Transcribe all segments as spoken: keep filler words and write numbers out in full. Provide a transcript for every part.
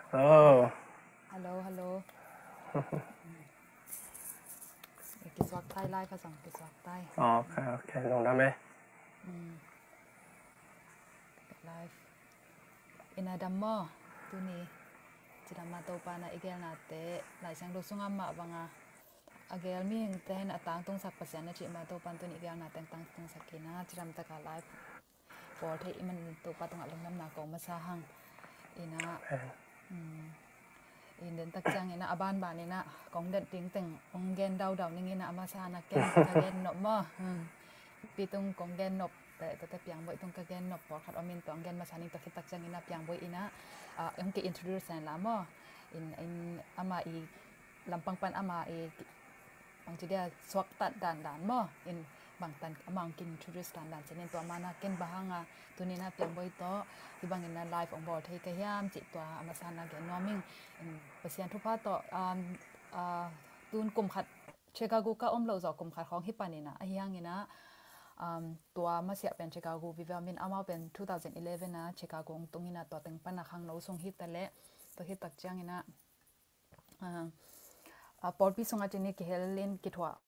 Hello. Hello, hello. Kisuak tai lai ka zong kisuak tai. Ok, ok, lungdam e. Live. Ina dam maw? Tuni cidam ma Topa na i gelnate Lai Siangtho sungah mah banga a gel mihingte hin a tangtungsak Pasian na cih ma Topa tuni i gelnate tangtungsak kina cidam taka live. Pawl thei i man Topa tungah lungdamna ko masa hang. Ina in den tak ciang ina a banban ina kong den ding teng kong gen daudau ning ina a masa na ken ka gen nop maw? Pitung kong gen nop te te piang boi tung ka gen nop pawl khat omin tuang gen masa ning tak tak ciang ina piang boi ina ong ki introduce la maw? In in ama i lampang pan ama i bang ci dia suaktat dandan maw? In bangtan amang kin introduce dandan cinin tua mana ken bahanga tunina piangboi tawh hi bangin na live ong bawl thei ka hiam cih tua a masana gen nuaming. In Pasian thupha tawh tun kum khat Chicago ka om lo zawh kum khat khawng hi panina ahi hangina tua masiah pen Chicago vive min amau pen two thousand eleven a Chicago ong tungina tua teng pana khangno sung hi ta leh tua hi tak ciangina pawlpi sungah cini kihelin kithuah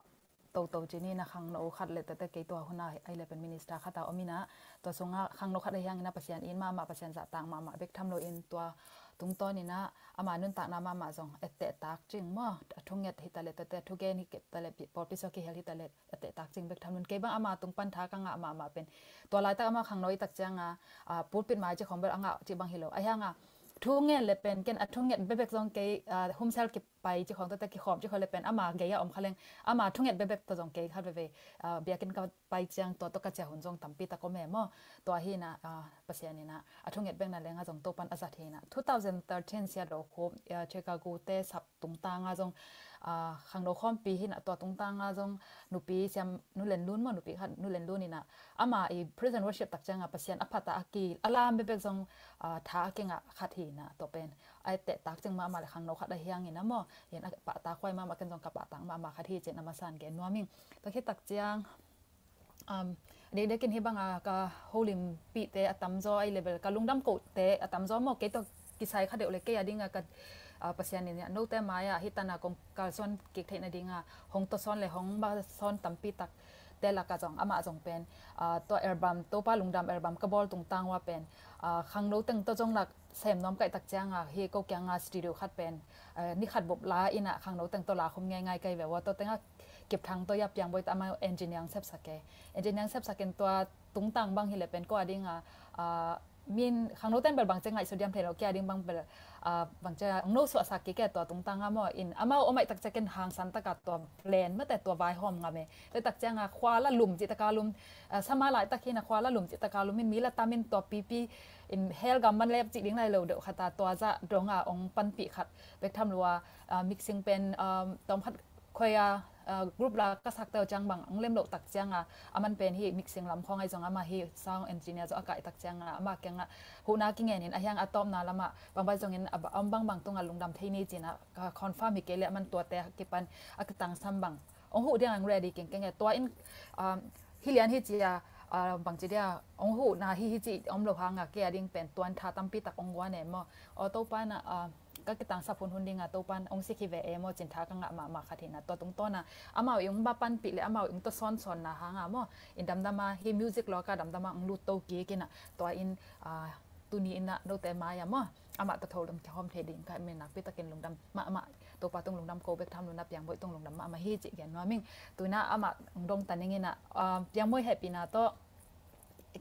toto cini na khangno khat le tete kei tua huna ai le pen minister khata omina tua sungah khangno khat ahiangina Pasian in mahmah Pasian zahtak mahmah bek tham loin tua tungtawnina ama nuntakna mahmah zong ettehtak cing maw a thunget hita le tete thugen hita le pawlpi sungah kihel hita le ettehtak cing bek tham lun kei bang ama tung pan tha ka ngah mahmah pen tua laitak ama khangno i tak cianga pulpit mai ci khong bel a ngah ci bang hi lo ahianga thu ngen le pen ken a thu nget bebek zong kei humsel kipai ci khong tete kikhawm ci khong le pen ama gei a om kha leng ama thu nget bebek tawh zong kei khat veve biakinn ka pai ciang tua tawh ka cia hun zong tampi tak om e maw? Tua hina Pasian ina a thu nget bek na lenga zong Topan a zat hina two thousand thirteen sia do khup Chicago te sap tungtanga zong khangno khawmpi hina tua tungtanga zong nupi siam nulen lun maw nupi khat nulen lun ina ama i present worship tak cianga Pasian a phata a ki a lam bebek zong tha a kingah khat hina tua pen a ettehtak cing mahmah le khangno khat ahiangina maw? In a pahtak huai mahmah ken zong ka pahtak mahmah khat hi cin a masan gen nuaming. Tua khit tak ciang dekdekin hi banga ka holimpihte a tamzaw ai level ka lungdam kohte a tamzaw maw kei tawh kisai kha deuh le kei a dinga ka Pasian in note mai-ah hi tana kong kalsuan kik theih nadinga hong tawsawn le hong basawn tampi tak te laka zong amah zong pen tua album Topa Lungdam album ka bawl tungtang ua pen khangno teng tawh zong lak sem nuam kaih tak cianga hi ko kianga studio khat pen ni khat bup la ina khangno teng tawh la khum ngeingai kai ve ua tawh tenga kipthang tawh ia piangboi ta amah engineer sepsak e engineer sepsakin tua tungtang bang hi le pen ko a dinga min khangno ten bel bangce ngaihsut diam thei lo kia ding bang bel bangce ong no suahsak kike tua tungtanga maw in amau om aih tak ciakin hangsan taka tua plan mate tua vaihawm ngam e. Tua tak cianga khua la lum cih taka lum sama lai tak hina khua la lum cih taka lum in mi la tamin tua pipi in hel gam man lep cih ding lai lo deuh khata tua zah donga ong panpih khat bek tham lua mixing pen tawm khat khoia group la ka sak teu ciang bang ang lem loh tak cianga aman pen hi mixing lam khawng ai zong ama hi sound engineer zo a kaih tak cianga ama kianga huhna kingen in ahiang a tawpna lama bangbai zongin a om bang bang tunga lungdam thei ni cina ka confirm hi kei le aman tuate kipan a kitangsam bang ong huh diang ang ready kengkeng e tua in hi lian hi cia bangci dia ong huhna hi hi ci om lo hanga kei a ding pen tuan tha tampi tak ong guan e maw? Aw Topa na ka kitangsap hunhun dinga Topan ong sik hi ve e maw cin tha ka ngah mahmah khat hina tua tungtawna amau i ong ba panpih le amau i ong tawsawnsawnna hanga maw in damdama hi music lawka damdama ong lut to kikina tua in tuni ina note mai-a maw amah tatho lum kihawm thei ding ka min nakpi takin lungdam mahmah Topa tung lungdam ko bek tham luna piangboi tung lungdam mahmah hi cih gen nuaming. Tuina amah ong dong taningina piangboi hehpihna tawh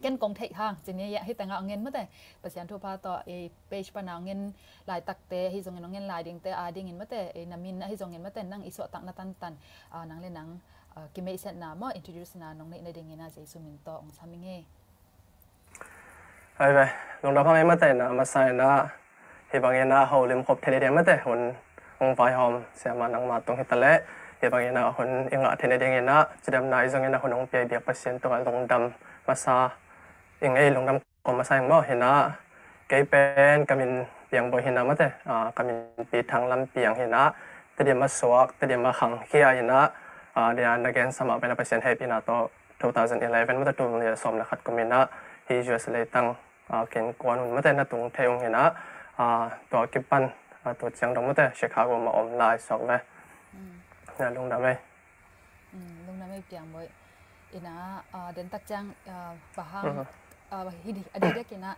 ken kong theih hang cini hi tanga ong en mate Pasian thupha tawh i page pana ong en laitakte hi zongin ong en lai dingte a dingin mate i namin ahi zongin mate nang i suahtakna tantan nang le nang kimeihsetna maw introduce na nong neih nadingina Jesu min tawh ong saming hi. Hai ve lungdam hang i mate na masa ina hi bangina holim khop thei nading mate hun ong vaihawm siama nangma tung hita le hi bangina hun i ngah thei nadingina cidamna i zongina hun ong piai biak Pasian tungah lungdam masa i ngei lungdam ko masa ing maw hina kei pen ka min piangboi hina mate ka min pi thang lam piang hina Tedim a suak Tedim a khangkhia hina dia na gen sama pen a Pasian hehpihna tawh two thousand eleven mate tul nia sawm le khat kumina hi U S leitang ken kuan hun mate na tung thei ung hina a, tua kipan, a, tua ciang dong mate Chicago mah om lai suak ve. Na lungdam ei. Lungdam ei piang boy. Ina, a, den tak ciang, a, bahang, a, hidi, a didek ina,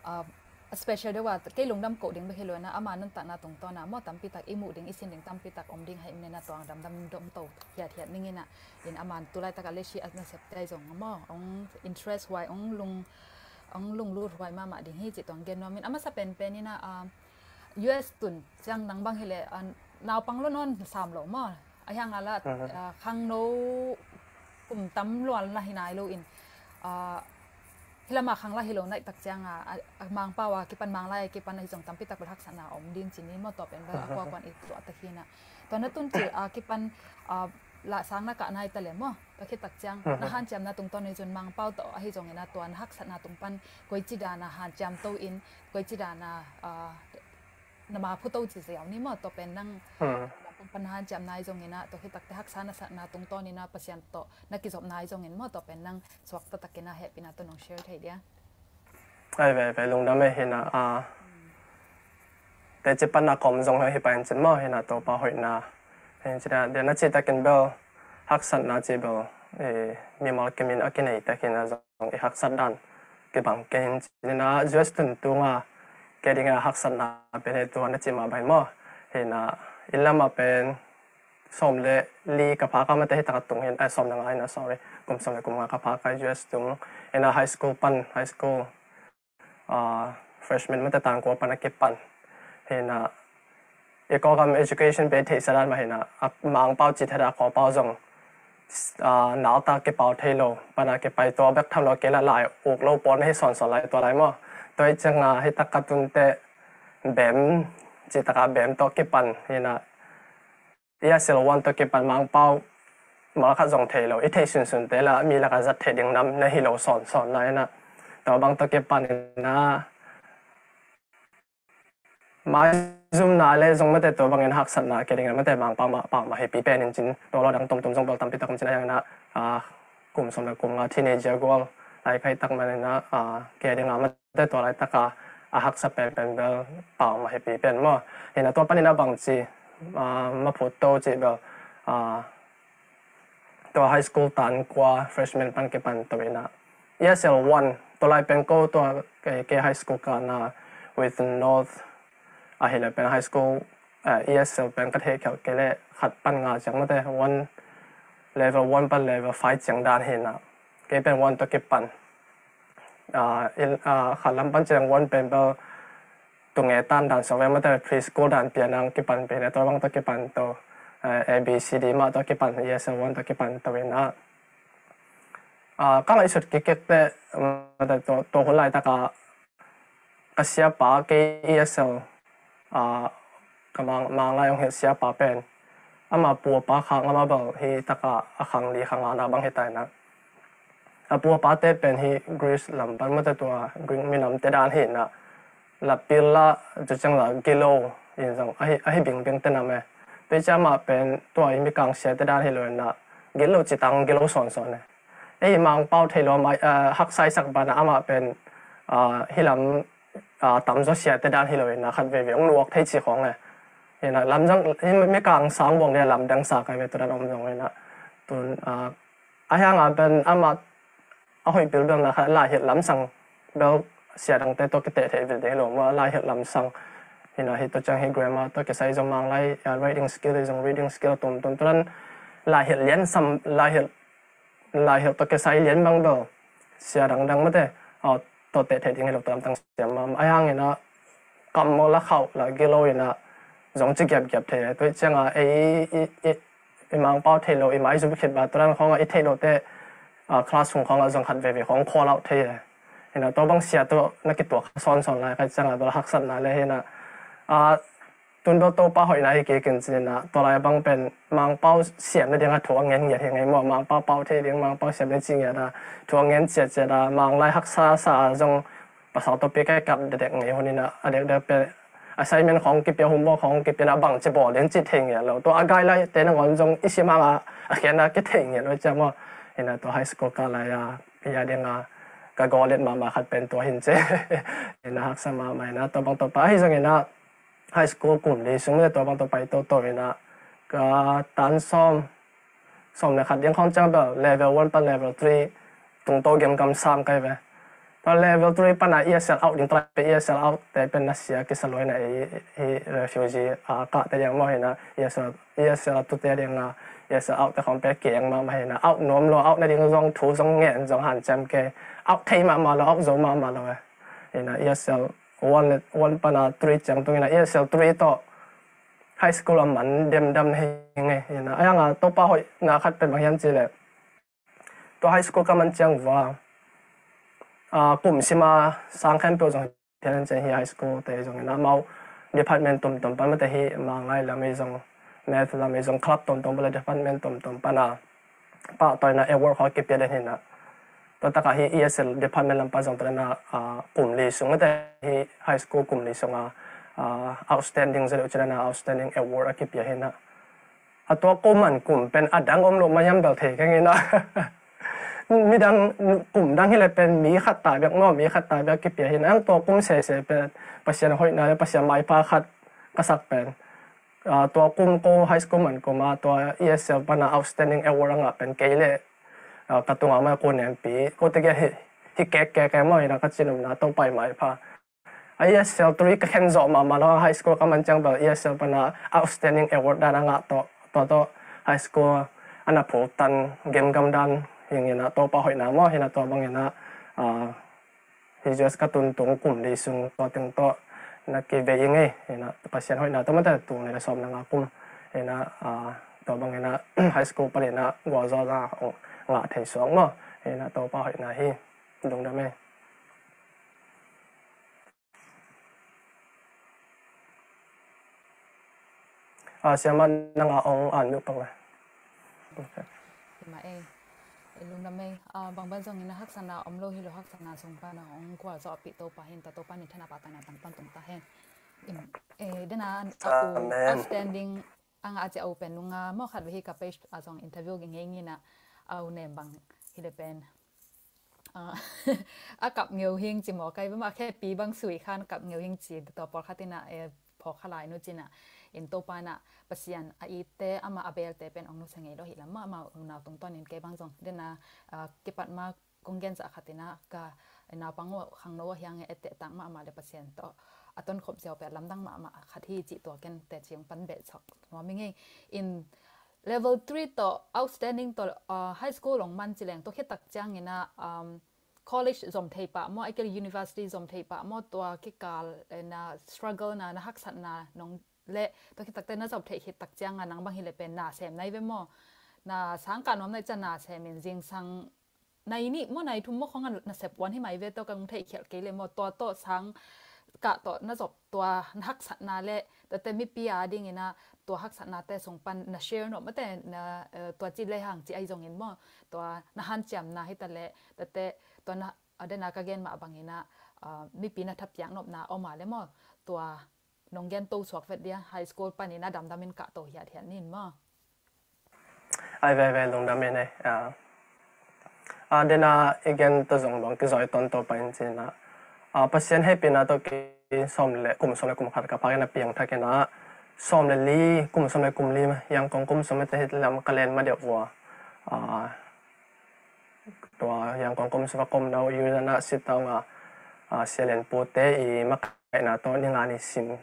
a, a special deuh a kei lungdam koh ding bek hi lo ina, ama nuntakna tungtawna maw tampi tak i muh ding, i sin ding tampi tak om ding hai ina, tuang damdam dom to hiat hiat ning ina. In aman tulai taka leshi a nasep tai zong maw, ong interest huai, ong lung, ong lunglut huai mahmah ding hi ci tuang gen nuam in. A masa penpen ina, a, U S tun ciang nang bang hileh, a, naupang lo nawn sam lo maw. A hiang a la, a, khangno kum tam lual na hi nai lo in, a, hilama khang la hi lo naih tak ciang a, a, a Mangpau a kipan, Manglai a kipan a hi zong tampi tak bel haksatna om din ci ni maw, tua pen bel a kuakuan i tuah tak hi na. Tua na tun cil a kipan, a, la sang na kah nai ta le maw. Tua khit tak ciang na hanciamna tungtawn hi zun Mangpau tawh a hi zong ina, tua na haksatna tung pan koici dana hanciam to in, koici dana, a, na ma phu to ci ziau ni maw, tua pen nang pan hanciam nai zong ina, tua khit takte haksa na sakna tungtawn ina Pasian tawh na kizop nai zong in maw, tua pen nang suak ta tak ina hehpihna tawh nong share thei dia. Ai ve ve lungdam ei hina, a, te ci pan a kom zong hi pa in cin maw hina, Topa hoihna hin cin a, dia na ci takin bel haksatna ci bel, e, mimal kimin a kinei takin a zong i haksat dan kibang kei hin cin ina, U S tun tunga kei dinga haksatna pen he tua na ci mah bang maw. Hina, i lama pen sawm le li ka phak a mate hi taka tung hin, a, sawm le nga hina, sorry, kum sawm le kum nga ka phak a U S tung ina, high school pan, high school, a, freshman mate tangkua pan a kipan hina, i kawkam education pe theihsa dan mah hina, a, Mangpau ci thei da, Kawpau zong, a, nalta kipau thei lo pana kipai, tua bek tham lo kei la lai uk lo pawn hi sawnsawn lai tua lai maw. Tua hi cianga hi taka tunte bem ci taka bem tawh kipan hina, E S L one tawh kipan Mangpau mal khat zong thei lo, i theih sunsunte la mi laka zat theih ding nam na hi lo sawnsawn lai ina, tua bang tawh kipan ina, maizumna le zong mate tua bangin haksatna kei dingin mate Mangpau mah pau mah hipi pen in cin, tua lo dang tomtom zong bel tampi tak om cin a hiang ina, a, kum sawm le kum nga teenager gual lai khai tak man ina, a, kei dinga mate tua lai taka a haksa penpen bel pau mah hipi pen maw. Hina tua panin a bang ci, a, ma phut to ci bel, a, tua high school tan kua freshman pan kipan to ina, E S L one, tua lai pen ko tua ke, ke high school ka na with North, a hi le pen high school, eh, E S L pen ka thei khel ke le khat pan nga ciang mate, one, level one pan level five ciang dan hina. Ke pen one to kipan. A, il, a, khat lam pan ciang one pen bel tunge tan dan sawve mate, preschool dan pianang kipan pen, tua bang to kipan to, eh, A B C D mah to kipan, E S L one to kipan to ina. A, ka ngaihsut kikek te, mate to, to hun lai taka ka siapa ke E S L, a, ka mang, mang lai ong hilh siapa pen, ama puapa khang ama bel hi taka a khang li khang ana bang hi ta ina. A puapate pen hi Greece lam pan mate tua Greek minamte dan hi na, la pil la, tu ciang la gilo in zong ahi, ahi bingbing te nam e. Tua ciang ama pen tua i mikang siate dan hi lo ina, gilo citang gilo sawnsawn e. Ei Mangpau thei lo ama, eh, haksaisak bana ama pen, ah, hi lam, ah, tamzaw siate dan hi lo ina, khat veve ong nuak thei ci khawng e. Ina lam zang, mikang sang buang dia lam dang sa kai ve tu dan om zong ina. Tun, ah, a hiang a pen ama a hoih pil bel na kha, laihilh lamsang bel sia dangte tawh kiteh theih vil ding lo maw, laihilh lamsang. Hina hi tua ciang hi grammar tawh kisai zong Manglai, ah, writing skill hi zong reading skill tum tum tuan laihilh lian sam, laihilh, laihilh tawh kisai lian bang bel sia dangdang mate, ah, tawh teh theih ding hi lo tua lamtang siam mah. A hiang ina kam maw la khauh la gilo ina zong ci giapgiap thei. Tua ciang a ei i, i, i Mangpau thei lo, i maizum khit ba tuan khawng a i theih lote, ah, classroom khawng a zong khat veve khawng call out thei e. Hina tua bang sia tua na kituak sawnsawn lai khai ciang a bel haksatna le hina, ah, tun bel Topa hoihna hi kei kin cin ina, tua lai bang pen Mangpau siam na ding a thu a ngen ngiat hi ngei maw, Mangpau pau thei ding, Mangpau siam na ci ngiat a thu a ngen ciat ciat a, Manglai haksa sa a zong pasal topic a kap dedek ngei hun ina, a dekdek pen assignment khawng kipia, homework khawng kipia na bang ci bawl den ci thei ngiat lo. Tua a gai lai te nangawn zong i sim hang a, a khian a kithei ngiat lo ciang maw. Hina tua high school ka lai a, pia ding a, ka goal et mahmah khat pen tua hin ci. Ina haksa mahmah ina tua bang tawh pai ahi zongina high school kum li sung le tua bang tawh pai toto ina ka tan sawm sawm le khat ding khawng ciang bel level one pan level three tungto gemgam sam kai ve. Tua level three pana E S L out ding try pe E S L out te pen nasia kisa luaina ei hi refugee a kah te diang maw hina E S L E S L a tute ding a E S L out te khawng pe keng mahmah hina out nuam lo out na ding zong thu zong ngen zong hanciam kei out thei mahmah lo out zo mahmah lo e. Hina E S L one le one pana three ciang tung hina E S L three tawh high school a man demdam na hi ngei hina a yang a topa hoihna khat pen bang hiam ci le tua high school ka man ciang vua kum sima sang khempeuh zong Thian an cian hi high school te zong ina mau department tomtom pan mate hi ma ngai lam ei zong math lam ei zong club tomtom bula department tomtom pana pahtawina award khaw kipia den hina. Tua taka hi E S L department lampa zong tana kum li sung mate hi high school kum li sunga outstanding zelu cinana outstanding award a kipia hina. A tua ko man kum pen a dang om lo ma hiam bel thei keng ina. Midang kum dang hi le pen mi khat ta biak maw mi khat ta biak kipia hi nang tua kum sese pen Pasian hoihna le Pasian maipha khat ka sak pen tua kum ko high school man kum a tua E S L pana outstanding award a ngah pen kei le ka tunga ma ko nempi ko te hi hi kek kek maw ina ka cinumna to pai maipha. A E S L three ka khen zawh mahmah lo high school ka man ciang bel E S L pana outstanding award dan a ngah tawh tua tawh high school a na phul tan gemgam dan hingina topa hoihna maw hina tua bangina hi U S ka tuntung kum li sung tua ting tawh na kivei ngei hina Pasian hoihna tua mata tung le sawm na nga kum hina tua bangina high school palina gualzawna ngah thei suak maw hina topa hoihna hi lungdam ei. Siama nanga ong an mute pak le. Ima ei. Lungdam ei. Bangban zongin a haksana om lo hi lo haksana sung pana ong kual zo api topa hin ta topa min thana pa tana tang pan tung ta hen. Dena outstanding anga a cia open nunga maw khat vehi ka page a zong interview ngei ngina au nem bang hi le pen. A kap ngeu hing ci maw kai bama khepi bang sui khan kap ngeu hing ci tua pawlkhat ina e phawk khalai nu cina in topa na Pasian a itte ama a belte pen ong nusia ngei lo hi lam ma ama unau tungtawn in kei bang zong dena kipat ma kong gen zah khat ina ka naupang uh khangno uh hiang e ette tang ma ama le Pasian tawh a ton khop ziau pe a lamdang ma ama khat hi ci tua ken te ciang pan beh chok nuam i ngei in level three tawh outstanding tawh high school ong man cileng tawh khitak ciangina college zom thei pah maw aikel university zom thei pah maw tua kikal na struggle na na haksatna nong le tua khitakte na zom thei khitak cianga nang bang hi le pen na sem nai ve maw na sang ka nuam nai ca na sem in zingsang nai nih maw nai thum maw khong na sep wan hi mai ve tawh ka nung thei khial kei le maw tua tawh sang kah tawh na zop tua na haksatna le tate mipi a dingina tua haksatnate sung pan na share nop mate na tua ci le hang ci ai zongin maw tua na hanciamna hi ta le tate tua na adena ka gen mah bangina mipi na thapiak nopna oma le maw tua nong gen to suak vet dia high school panina damdamin kah to hiat hiat nin maw. Ai veve lungdam in ei a dena i gen to zong bang kizoi ton to pa in cina Pasian hepina to ki sawm le kum sawm le kum khat ka phak ina piang thak ina sawm le li kum sawm le kum li yang kong kum sawm le te hit lam ka len ma deuh vua tua yang kong kum sawm le kum nau yu na sit tawnga sialen pute i maka ina tawh ni nga ni sim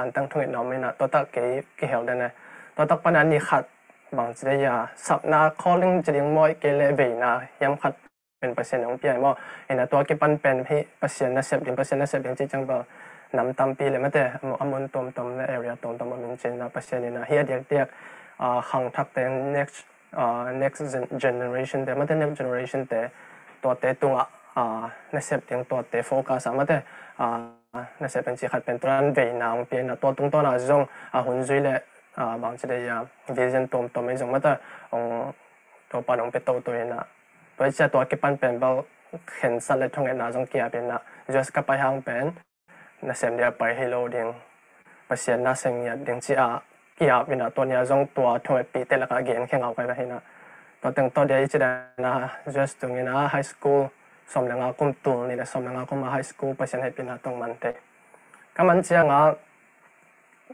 antang thungin na om ina tawh tak kei kihel den e tawh tak pana ni khat bang ci dei a sapna calling ci ding maw kei le veina hiam khat pen Pasian hong pia maw ina tua kipan pen hi Pasian na sep ding Pasian na sep ding ci ciang bel nam tampi le mate a mun tuamtuam le area tuamtuam a min cina Pasian ina hi a diakdiak khang thak teng next next generation te mate next generation te tuate tungah na sep ding tuate focus a mate na sep ding ci khat pen tuan veina hong piana tua tungtawna zong a hun zui le bang ci dei a vision tuamtuam ei zong mate hong tua pan hong pe toto ina tua cia tua kipan pen bel khensat le thungetna zong kiapina just ka pai hang pen nasem dia pai hi lo ding Pasian na seng ngiat ding ci a kiap ina tua nia zong tua thungetpihte laka gen khengau kai ka hina tua teng tawh dia i ci dana just tungina high school sawm le nga kum, tul nih le sawm le nga kum a high school Pasian hehpihna tawh man thei. Ka man ciangah,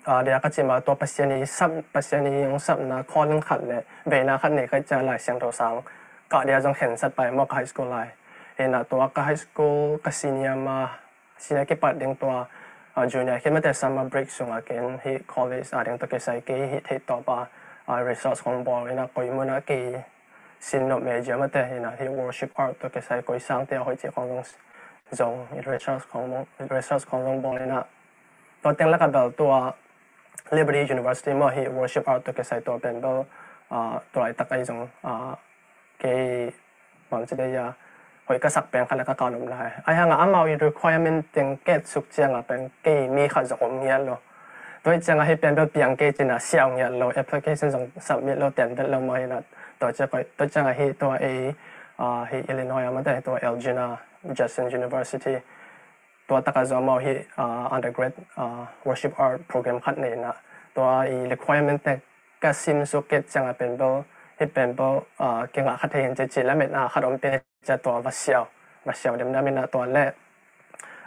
ah, dia ka cih mah tua Pasian i sap, Pasian i hong sapna calling khat le veina khat nei ka hih ciang Lai Siangtho sang kah dia zong khensat pai maw, ka high school lai. Hi-in ah tua ka high school ka senior mah, senior kipat ding tua, ah, junior khit mate summer break sungah ken hih college a ding tawh kisai kei hih theih tawp a, ah, research khong bawl in ah koi mun ah kei sin nop major mate hi-in ah hih worship art tawh kisai koi sangte a hoih cih khong zong, zong research khong, research khong zong bawl in ah tua teng lak ah bel tua Liberty University maw, hih worship art tawh kisai tua pen bel, ah, tua laitak ahi zong, ah, kei bangci dei a hoih ka sak pen khat le ka kah nop lai. Ahi hangah amau i requirement teng ket suk ciangah pen kei mi khat zong om ngiat lo. Tua hi ciangah hih pen bel piang kei ci-in ah siau ngiat lo, application zong submit lo, ten vet lo maw hi-in ah. Tua ciangah, tua ciangah hih tua ei, ah, hih Illinois a mate tua Elgin a Judson University tua takah zong amau hih, ah, undergrad, ah, worship art program khat nei in ah tua i requirement te ka sim suk ket ciangah pen bel, hih pen bel, ah, kingah kha thei hi ci, ci lamet ah khat om pen hi ciang tua va siau, va siau demdam in ah tua le,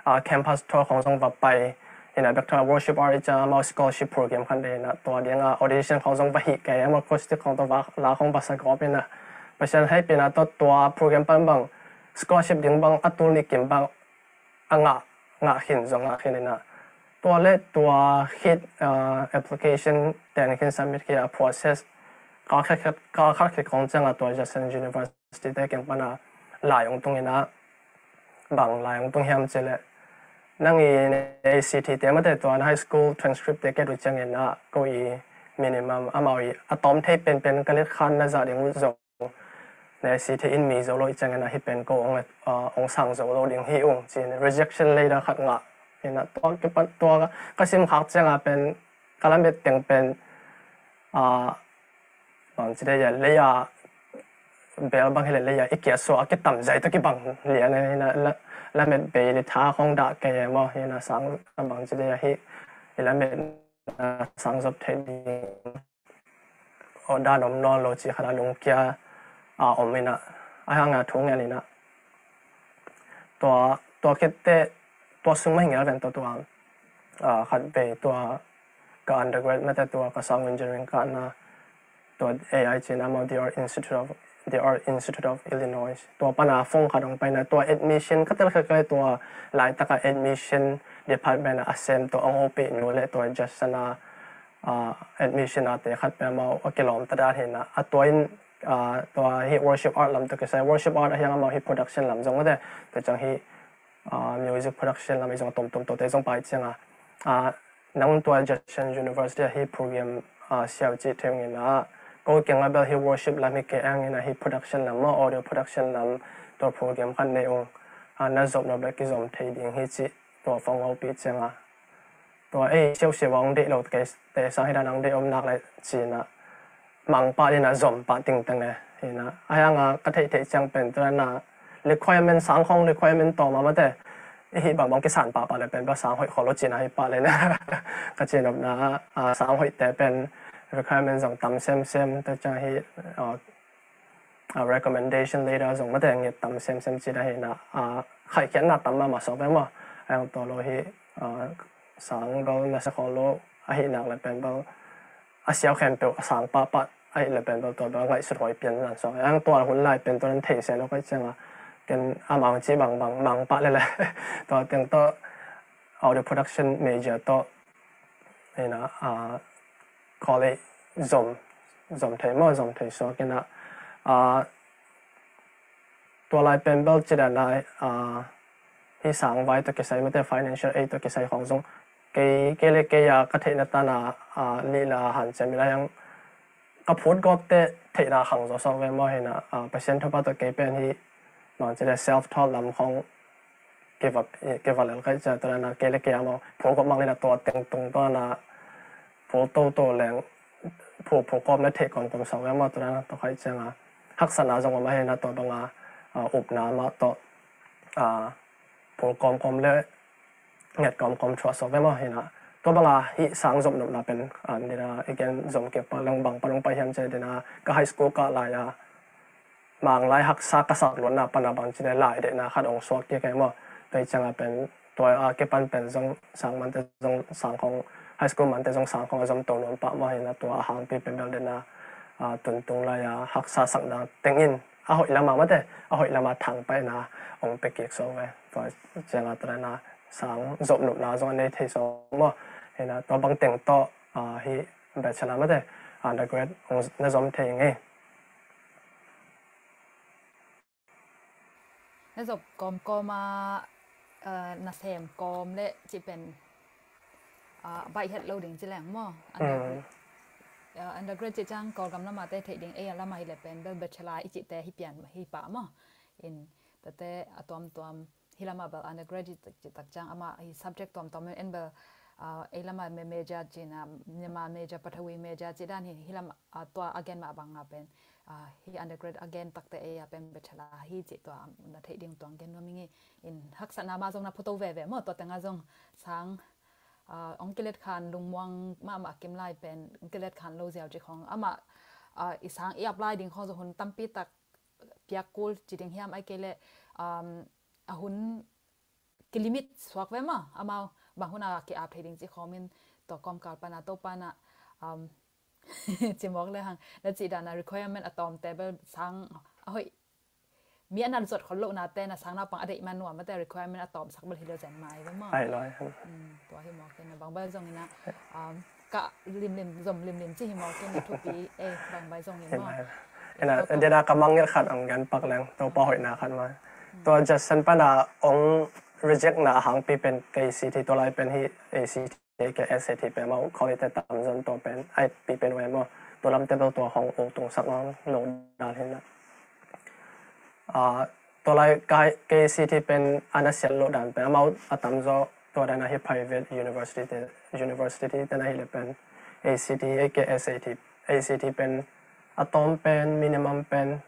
ah, campus tour khong zong va pai in ah bek tawh worship art i ciang amau scholarship program khat nei in ah tua dingah audition khong zong va hih kei, amau acoustic khong tawh va la khong va sa gawp in ah Pasian hehpihna tawh tua program pan bang scholarship ding bang a tul nih kim bang a ngah, ngah khin zong ngah khin in ah tua le tua khit, ah, application ten khin submit khit a process kal khat, kal khat khit khong ciangah tua Judson University te kiang pan a lai hong tung in ah bang lai hong tung hiam cih leh nang i A C T te mate tua na high school transcript te ket uh ciangin ah ko i minimum amau i a tawm thei penpen ka let khan na zah ding uh zong na A C T in mi zo lo i ciangin ah hih pen ko hong, ah, hong sang zo lo ding hi ung ci-in rejection letter khat ngah in ah tua kipan tua ka sim khak ciangah pen ka lamet teng pen, ah, bangci dei a lei a bel bang hi leh lei a i kia suah a kitam zai tawh kibang lian in ah la, lamet bei le tha khong dah kei e maw hi-in ah sang bangci dei a hih i lamet, ah, sang zop thei ding aw dan om nawn lo cih khat a lungkia a om in ah, ahi hangah thu ngen in ah tua, tua khit teh tua sung mah hi ngial ven tawh tua, ah, khat vei tua ka undergrad mate tua ka sound engineering kahna tua A I ci-in amau The Art Institute of, The Art Institute of Illinois tua pan a phone khat hong pai in ah tua admission ka tel khat kei tua laitak a admission department a sem tua hong hopih nu le tua Judson a, ah, admission a te khat pen amau a kilawm ta dan hi-in ah a tua in, ah, tua hih worship art lam tawh kisai, worship art ahi hang amau hih production lam zong mate tua ciang hih, ah, music production lam i zong a tomtom tawh te zong pai ciangah, ah, nang tua Judson University a hih program, ah, siau cih thei ung in ah ko kiangah bel hih worship lam hi kei hang in ah hih production lam maw, audio production lam tua program khat nei ung, ah, na zop nop le kizom thei ding hi cih tua phone hong hopih ciangah tua ei siausiau a hong deih lo kei te sang hi dan a hong deih om nak le ci-in ah mangpah in ah zom pah tingteng e hi-in ah ahi hangah ka theihtheih ciang pen tua dan a requirement sang khong requirement tawm a mate i hih bangbang kisan pahpah le pen bel sang hoih khol lo ci-in ah hi pah le na ka ci nopna, ah, sang hoihte pen requirement zong tam semsem tua ciang hih, ah, ah, recommendation letter zong mate nget tam semsem ci-in ah hi-in ah, ah, khaihkhiatna tam mahmah sawk ve maw. Ahi hang tua lo hih, ah, sang bel na sia khol lo ahih nak le pen bel a siau khempeuh a sang pahpah ahih le pen bel tua bel ngaihsut huai pian zan sawk. Ahi hang tua hun lai pen tua nan thei se lo ka hih ciangah ken amau ci bangbang mangpah lel e tua teng tawh audio production major tawh hi-in ah, ah, college zom, zom thei maw, zom thei suak in ah, ah, tua lai pen bel ci dan a, ah, hih sang vai tawh kisai mate financial aid tawh kisai khong zong kei, kei le kei a ka theihna tan a, ah, lihla hanciam in ah ahi hang ka phut gawp teh theihna khang zaw sawk ve maw hi-in ah, ah, Pasian thupha tawh kei pen hih bangci le self taught lam khong kiva, kiva lel ka hih ciang tua dan a kei le kei a maw phut gawp mang in ah tua teng tung tua dan a phut toto leng phut, phut gawp le theih kawmkawm sawk ve maw tua dan a tua ka hih ciangah haksatna zong om ahi-in ah tua bang a, ah, upna mah tawh, ah, phut kawmkawm le nget kawmkawm thuah sawk ve maw hi-in ah tua bang a hih sang zom nopna pen, ah, ni dan a i gen zom kik pah leng bang pan hong pai hiam ci dan a ka high school kah lai a manglai haksa ka sak luatna pana bangci le lai deihna khat hong suak kik e maw. Tua i cianga pen tua a kipan pen zong sang mante zong sang khong, high school mante zong sang khong a zom to nuam pah maw. Hina tua a hangpi pen bel deihna a tuntung lai a haksa sakna tengin a hoih lama mate, a hoih lama thangpaihna hong pia kik suak ve. Tua cianga tua deihna sang zop nopna zong a nei thei suak maw. Hina tua bang teng tawh a hi bachelor mate undergrad hong na zom thei ngei. Na zop kawmkawm a, eh, na sem kawm le cih pen, ah, baih het lo ding ci leng maw? Undergrad, eh, undergrad cih ciang Kawlgam lama te theih ding ei a lama hi le pen bel bachelor i cihte hi pian hi pah maw? In tate a tuamtuam hi lama bel undergrad cih tak ciang ama hi subject tuamtuam en bel, ah, ei lama me major cihna, Myanmar major, Pathawi major cih dan hi, hi lama a tua a gen mah banga pen, ah, hi undergrad a gen takte ei a pen bachelor hi cih tua na theih ding tuang gen nuam ing. In haksatna mah zong na phuto veve maw, tua tenga zong sang, ah, hong kilet khan lungmuang mahmah kim lai pen hong kilet khan lo ziau cih khong amah, ah, i sang i apply ding khong zong hun tampi tak piak kul ci ding hiam ai kei le, um, a hun kilimit suak ve maw, amau bang hun a ki-ap thei ding ci khawmin tua kawmkal pana Topa na, um, ci mawk le hang na cih dana requirement a tawmte bel sang a hoih mi a na zot khol lohnate na sang naupang a deih man nuam mate requirement a tawmsak bel hi lo zen mai ve maw? Ai lai. Hmm, tua hi mawk na bang bel zong ina, um, ka limlim, zom limlim ci hi mawk in a thupi, eh, bang bai zong hi mawk. Ina, ina, dena ka mangngilh khat ang gen pak leng, Topa hoihna khat ma. Tua Judson pana ong reject na a hangpi pen K C T tua lai pen hi A C T, K S A T pen mau college te tam zon tua pen, ai, pi pen wai maw. Tua lam te bel tua hong ong tung sak ngang lo dan hi na. Ah, tua lai kai K C T pen ana sial lo dan pen amau a tam zaw tua dan ahi private university te, university te na hi le pen A C T, A K S A T, A C T pen a tawm pen minimum pen,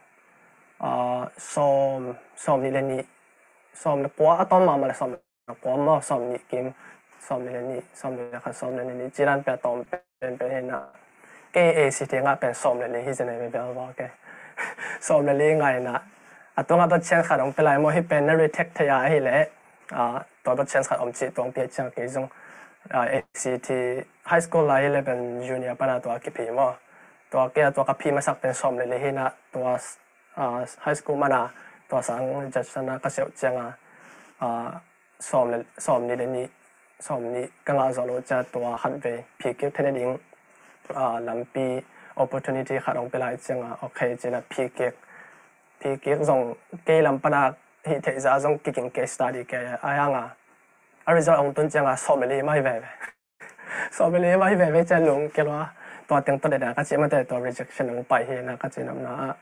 ah, sawm, sawm nih le nih, sawm le kua a tawm mahmah le sawm na kuam maw, sawm nih kim, sawm nih le nih, sawm nih le khat, sawm nih le nih, ciran pia tawm pen pen hi na. Kei A C T ngah pen sawm le li hi zen ai bel bel ke. Sawm le li ngai na. A tua ngah tua chance khat ong pe lai maw hi pen na retake thei a hi le. A tua tua chance khat om ci tuang pia ciang kei zong. A, A C T high school lai hi le pen junior pana tua kiphi maw. Tua kei a tua ka phi masak pen sawm le li hi na tua, a, high school mana tua sang Judson a ka seuh ciang a. A, sawm le, sawm nih le nih, sawm nih ka ngah zawh loh ciang tua khat vei phikik thei nading, ah, lampi opportunity khat hong pia lai ciangin, okay, ci-in a phikik, phikik zong kei lam pan a hih theih zah zong kikin case study kei a hang a, a result hong tun ciangin sawm le li mah hi veve. Sawm le li mah hi veve ciang lung kia lua, tua teng tawh deda ka cih mate tua rejection hong pai hi na ka cih namna ah.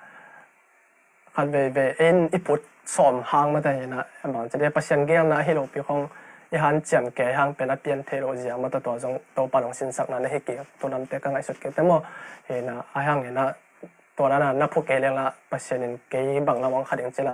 Khat veivei in i put sawm hang mate hi na, a bang ci ding, Pasian geelna ahi lopi khong i hanciam kei hang pen a pian thei lo zia mate tua zong Topa hong sinsakna na hi kik, tua lamte ka ngaihsut kei te maw. Hi na, a hang hi na, tua na na phu kei leng la, Pasian in kei bang lam hong kha ding ci la,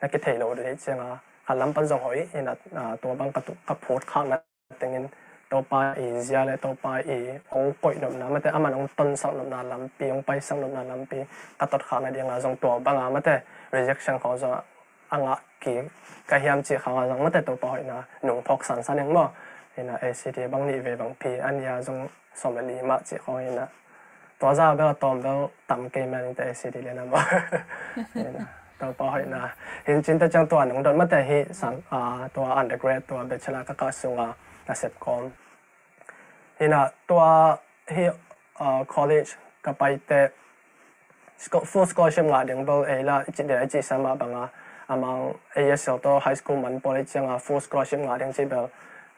na kithei lo ding hi ciang a, khat lam pan zong hoih hi na, tua bang ka tu, ka phut khakna tengin Topa i zia le Topa i hong koih nopna mate, aman hong tonsak nopna lampi, hong paisak nopna lampi ka tot khak nading a zong tua bang a mate, rejection khong zong a ngah kik ka hiam cih khang a zong mate, Topa hoihna nung phawk sansan ing maw. Hi na, A C T bang nih vei bang phi a nih a zong sawm le li mah cih khong hi na. Tua zah bel a tawm bel tam kei mah ning te A C T le na maw. Hi na, Topa hoihna. Hi cin te ciang tua nong dot mate hi sang, ah, tua undergrad, tua bachelor ka kah sung a na sep kawm. Hi na, tua hi, ah, college ka pai te scho-, full scholarship ngah ding bel ei la i cih ding a i cih sa mah bang a, amang A S L tawh high school man pawl i ciang a full scholarship ngah ding cih bel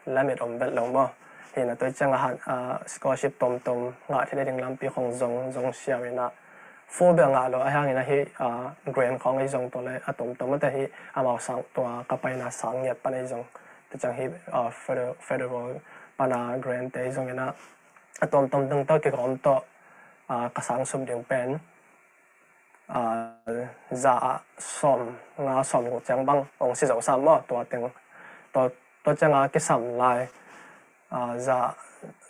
lamit om vet lo maw. Hi na, tua i ciang a han, ah, scholarship tomtom ngah thei ding lampi khong zong, zong siau hi na. Full bel ngah lo, a hang hi na hi, ah, grant khong ei zong tua le a tomtom mate hi, amau sang tua ka paina sang ngiat pan ei zong. Tua ciang hi, ah, federal, federal pana grant te ei zong hi na. A tomtom teng tawh kikawm tawh, ah, ka sang sum ding pen, ah, za ah sawm nga sawm guk ciang bang hong si zo sam maw, tua teng. Tua, tua ciang a kisam lai, ah, za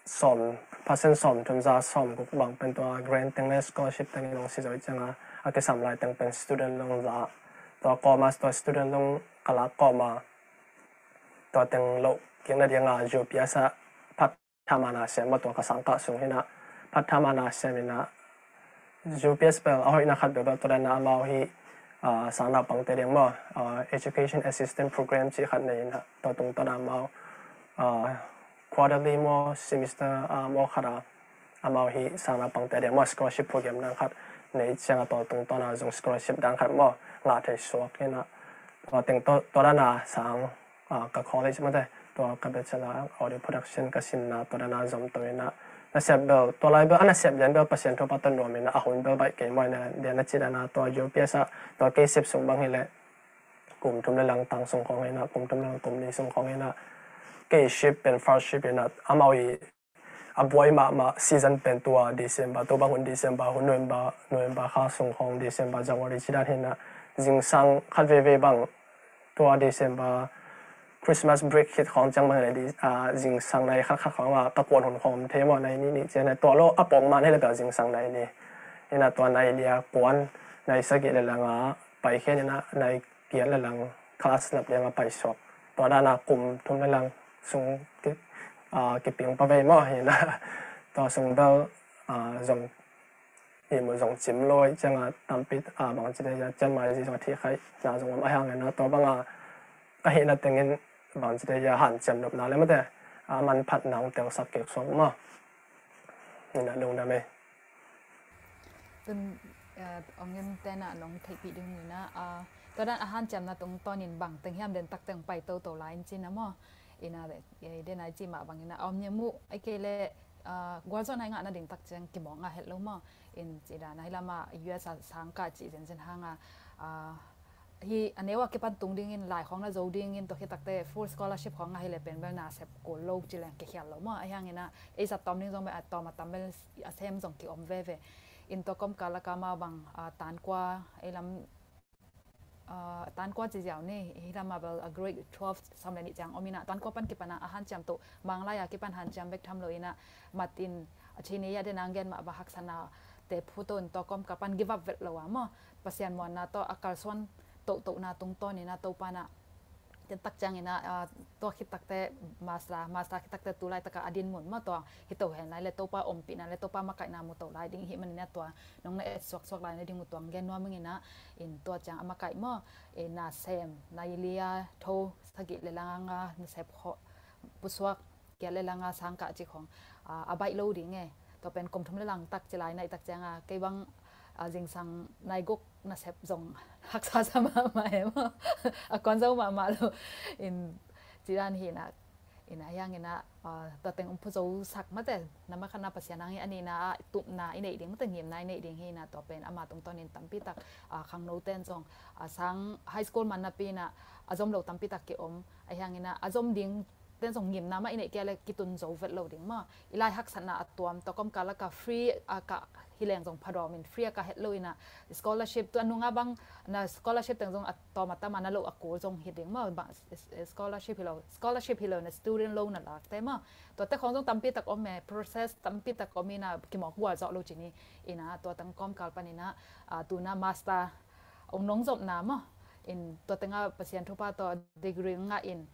sawm, percent sawm thum za sawm guk bang pen tua grant teng le scholarship teng in hong si zo i ciang a, a kisam lai teng pen student loan la, tua kawma tua student loan ka lak kawma tua teng loh kik nadinga U P S ah part time a na sem maw, tua ka sangkah sung hi in ah part time a na sem in ah U P S bel a hoihna khat bel bel tua dan a amau hi, ah, sang naupangte ding maw, ah, Education Assistance Program cih khat nei in ah tua tungtawn a amau, ah, quarterly maw, semester, ah, maw khat a amau hi sang naupangte ding maw scholarship program dang khat nei ciang a tua tungtawn a zong scholarship dang khat maw ngah thei suak hi in ah tua teng tua, tua dan a sang, ah, ka college mate, tua ka bachelor audio production ka sinna tua dan a zom to in ah, nasep bel, tua lai bel a nasep lian bel Pasian thupha tawh nuam in ah, a hun bel baih kei maw in ah, dia na ci dan a tua U P S ah tua kei sep sung bang hi leh kum thum le lang tang sung khawng hi in ah, kum thum le lang kum li sung khawng hi in ah, kei shift pen first shift hi in ah, amau hi a buai mahmah season pen tua December, tua bang hun December, hun November, November kha sung khawng, December, January ci dan hi in ah, zingsang khat veve bang tua December, Christmas break khit khawng ciang bang hi in ah, di-, ah, zingsang nai khat khat khawng ah ka kuan hun khawm thei maw, nai nih nih ciang in ah, tua lo a pawng man hi leh bel zingsang nai nih. Hi in ah tua nai li a kuan, nai sagih le lang a pai khen in ah, nai giat le lang class lap ding a paisuak. Tua dan a kum thum le lang sung ki, ah, kiping pa vei maw hi in ah. Tua sung bel, ah, zong ihmu zong cim lo ahih ciang a tampi, ah, bangci te a cian mai zi zong a thi khai na zong om ahih hang in ah tua bang a ka hihna teng in bangci te a hanciam nopna le mate, ah, manphatna hong telsak kik suak maw. Hi in ah lungdam ei. Tun, eh, ong in tena nong theihpih ding uh in ah, ah, tua dan a hanciamna tungtawn in bang teng hiam den tak teng pai toto lai in ci in ah maw. In ah, eh, den a i ci mah bang in ah, om nyem uh, ei kei leh, ah, gualzawhna i ngah nading tak ciang kimawk ngah het lo maw. In ci dan a hi lam a U S a sang kah cih zenzen hang a, ah, hi a neu a kipan tung dingin lai khawng na zo dingin tua khit takte full scholarship khawng a hi leh pen bel na sep kul lo ci leng kikhial lo maw. Ahih hang in ah ei zat tawm ding zong bel a tawm a tam bel a sem zong kiom veve. In tua kawmkal lak ah amau bang, ah, tan kua, ei lam, ah, tan kua ci ziau ni, hi lam a bel a grade twelve sawm le nih ciang om in ah tan kua pan kipan a, a hanciam to, Manglai a kipan hanciam bek tham lo in ah mat in a ci ni a, den a gen mah bang haksatna te phu to in tua kawmkal pan give up vet lo a maw. Pasian muanna tawh a kalsuan tohtohna tungtawn in ah Topa in ah, ten tak ciang in ah, ah, tua khit takte master, master khit takte tu laitak a a din mun maw, tua hi to hen lai leh Topa ompihna le Topa makaihna mu to lai ding i hih manin ah tua nong na et suaksuak lai na ding uh tua gen nuam ing in ah, in tua ciang a makaih maw, in ah sem, nai li a tho sagih le lang a nasep khawng pusuak, giat le lang a sang kah ci khawng, ah, a baih lo ding e. Tua pen kum thum le lang tak ci lai na hih tak ciang a, kei bang, ah, zingsang nai guk nasep zong haksa sa mahmah e maw. A kuan zo mahmah lo. In ci dan hi in ah, in ah hiang in ah, ah, tua teng um phu zo sak mate, na mah khan a Pasian hang hi a nihna ah tupna i neih ding mate, ngimna i neih ding hi in ah tua pen ama tungtawn in tampi tak, ah, khangno ten zong, ah, sang high school man napi in ah a zom lo tampi tak kiom, ahih hang in ah a zom ding ten zong ngimna mah i neih kei leh kitun zo vet lo ding maw. I lai haksatna a tuam, tua kawmkal lak ah free a kah hi leng zong phadawm in, free a kah het lo in ah scholarship, tua nung a bang na scholarship teng zong a tawm a tam a na lo a kul zong hi ding maw. Bang, scholarship hi lo, scholarship hi lo in ah student loan na lakte maw. Tuate khawng zong tampi tak om e, process tampi tak om in ah kimawk gualzawh lo ci ni. In ah tua teng kawmkal pan in ah, ah, tu in ah master ong nong zopna maw. In tua teng a Pasian thupha tawh degree ngah in,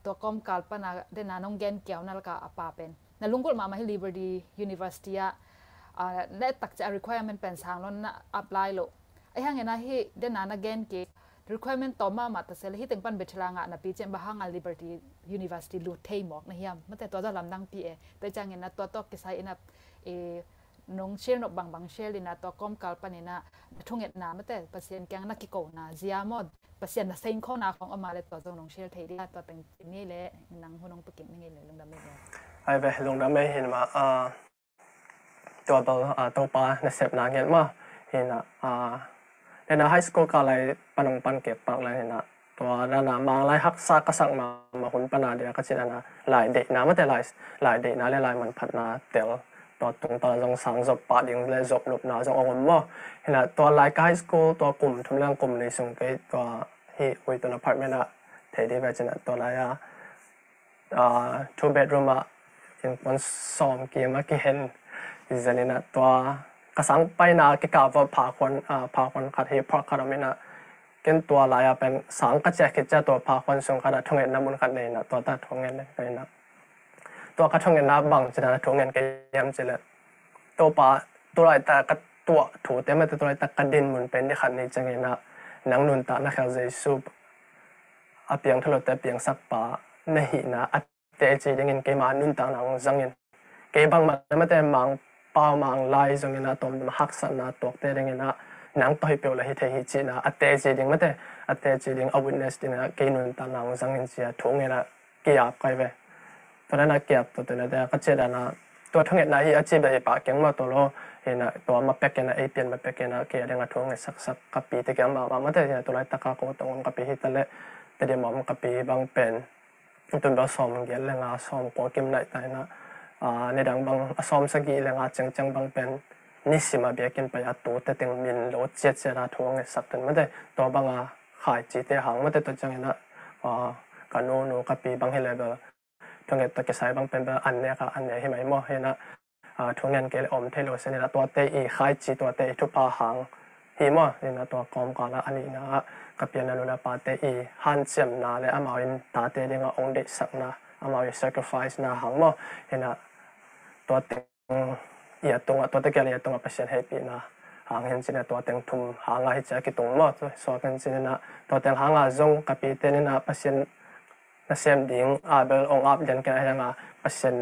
tua kawmkal pan a den a nong gen kiauna lak ah a pa pen na lunggulh mahmah hi Liberty University ah, ah, na et tak ciang a requirement pen sang lo in na apply lo. Ahih hang in ah hi den a na gen kik requirement tawm mahmah ta se leh hih teng pan bachelor ngah napi ciang bang hang a Liberty University lut thei mawk na hiam mate, tua zah lamdang pi e. Tua ciang in ah tua tawh kisai in ah, eh, nong share nop bangbang share in ah tua kawmkal pan in ah na thungetna mate, Pasian kiang na kikona zia maw, Pasian na seng khawngna khawng om a leh tua zong nong share thei ding a, tua teng ci ni leh nang hun hong pia kik ni ngei leh lungdam ei ve. Ai ve, lungdam ei hi in ah, ah, tua bel, ah, Topa nasepna ngen maw. Hi in ah, ah, den a high school kah lai pan ong pan kik pak lai hi in ah, tua dan a Manglai haksa ka sak mahmah hun pan a dia ka cih dan a lai deihna mate, lai, lai deihna le lai manphatna tel, tua tungtawn zong sang zop pah ding le zop nopna zong ong om maw. Hi in ah tua lai ka high school tua kum thum le lang kum li sung kei tua hih Uitun apartment ah thei ding ve ci in ah tua lai a, ah, two bedroom ah innkuan sawm kim a kihen hi zen in ah tua ka sang paina kikap vua phakhuan, ah, phakhuan khat hi, park khat om inah, ken tua lai-a pen sang ka ciah khit ciah tua phakhuan sung khatah thungetna mun khat nei inah, tua ta thungen nei inah. Tua ka thungetna bang ci dan a thungen kei hiam cileh, Topa, tulaitak ka tuah thute mate, tulaitak ka din mun pen ni khat ni ciang inah, nang nuntak na khel Jesu a piang thu lote piangsak pa na hihna a teci dingin keima nuntakna hong zangin. Kei bangmah na mate Mangpau Manglai zong inah tawm haksatna tuakte ding inah nang tawh hi peuh la hi thei hi cihna a teci ding mate, a teci ding a witness ding inah kei nuntakna hong zangin cia thungetna kiap kai ve. Tua dan a kiap tua tuna te ka ciah dan a tua thungetna hi a ci bia hi pah keng mah tua lo. Hinah tua ma pek inah ei pian ma pek inah kei a ding a thunget saksak ka pite kiang mahmah mate hinah tua laitaka ko tong om ka pi hi taleh Tedim om ka pi bang pen tun bel sawm giat le nga sawm kua kim naih ta inah, ah, nidang bang a sawm sagih le nga cengceng bang pen nisim a biakinn pai a tute teng min lo ciatciat a thunget sak tun mate tua bang a khaicite hang mate tua ciang inah, ah, ka nunu ka pi bang hi le bel thunget tua kisai bang pen bel an nek a an nek hi mai maw hinah, ah, thungen kei le om thei lo se inah tuate i khaici tuate i thupha hang hi maw hinah tua kawmkal ah a nihna ah ka pianna nuna pate i hanciamna le amau in tate ding a ong deihsakna amau i sacrifice na hang maw hinah tuate i a tungah tuate kial i a tungah Pasian heipihna hang hin cinah tua teng thum hanga hi cia kitung maw suak hin cinah tua teng hanga zong ka pite ninah Pasian nasem ding a bel ong ap lian ken a hianga Pasian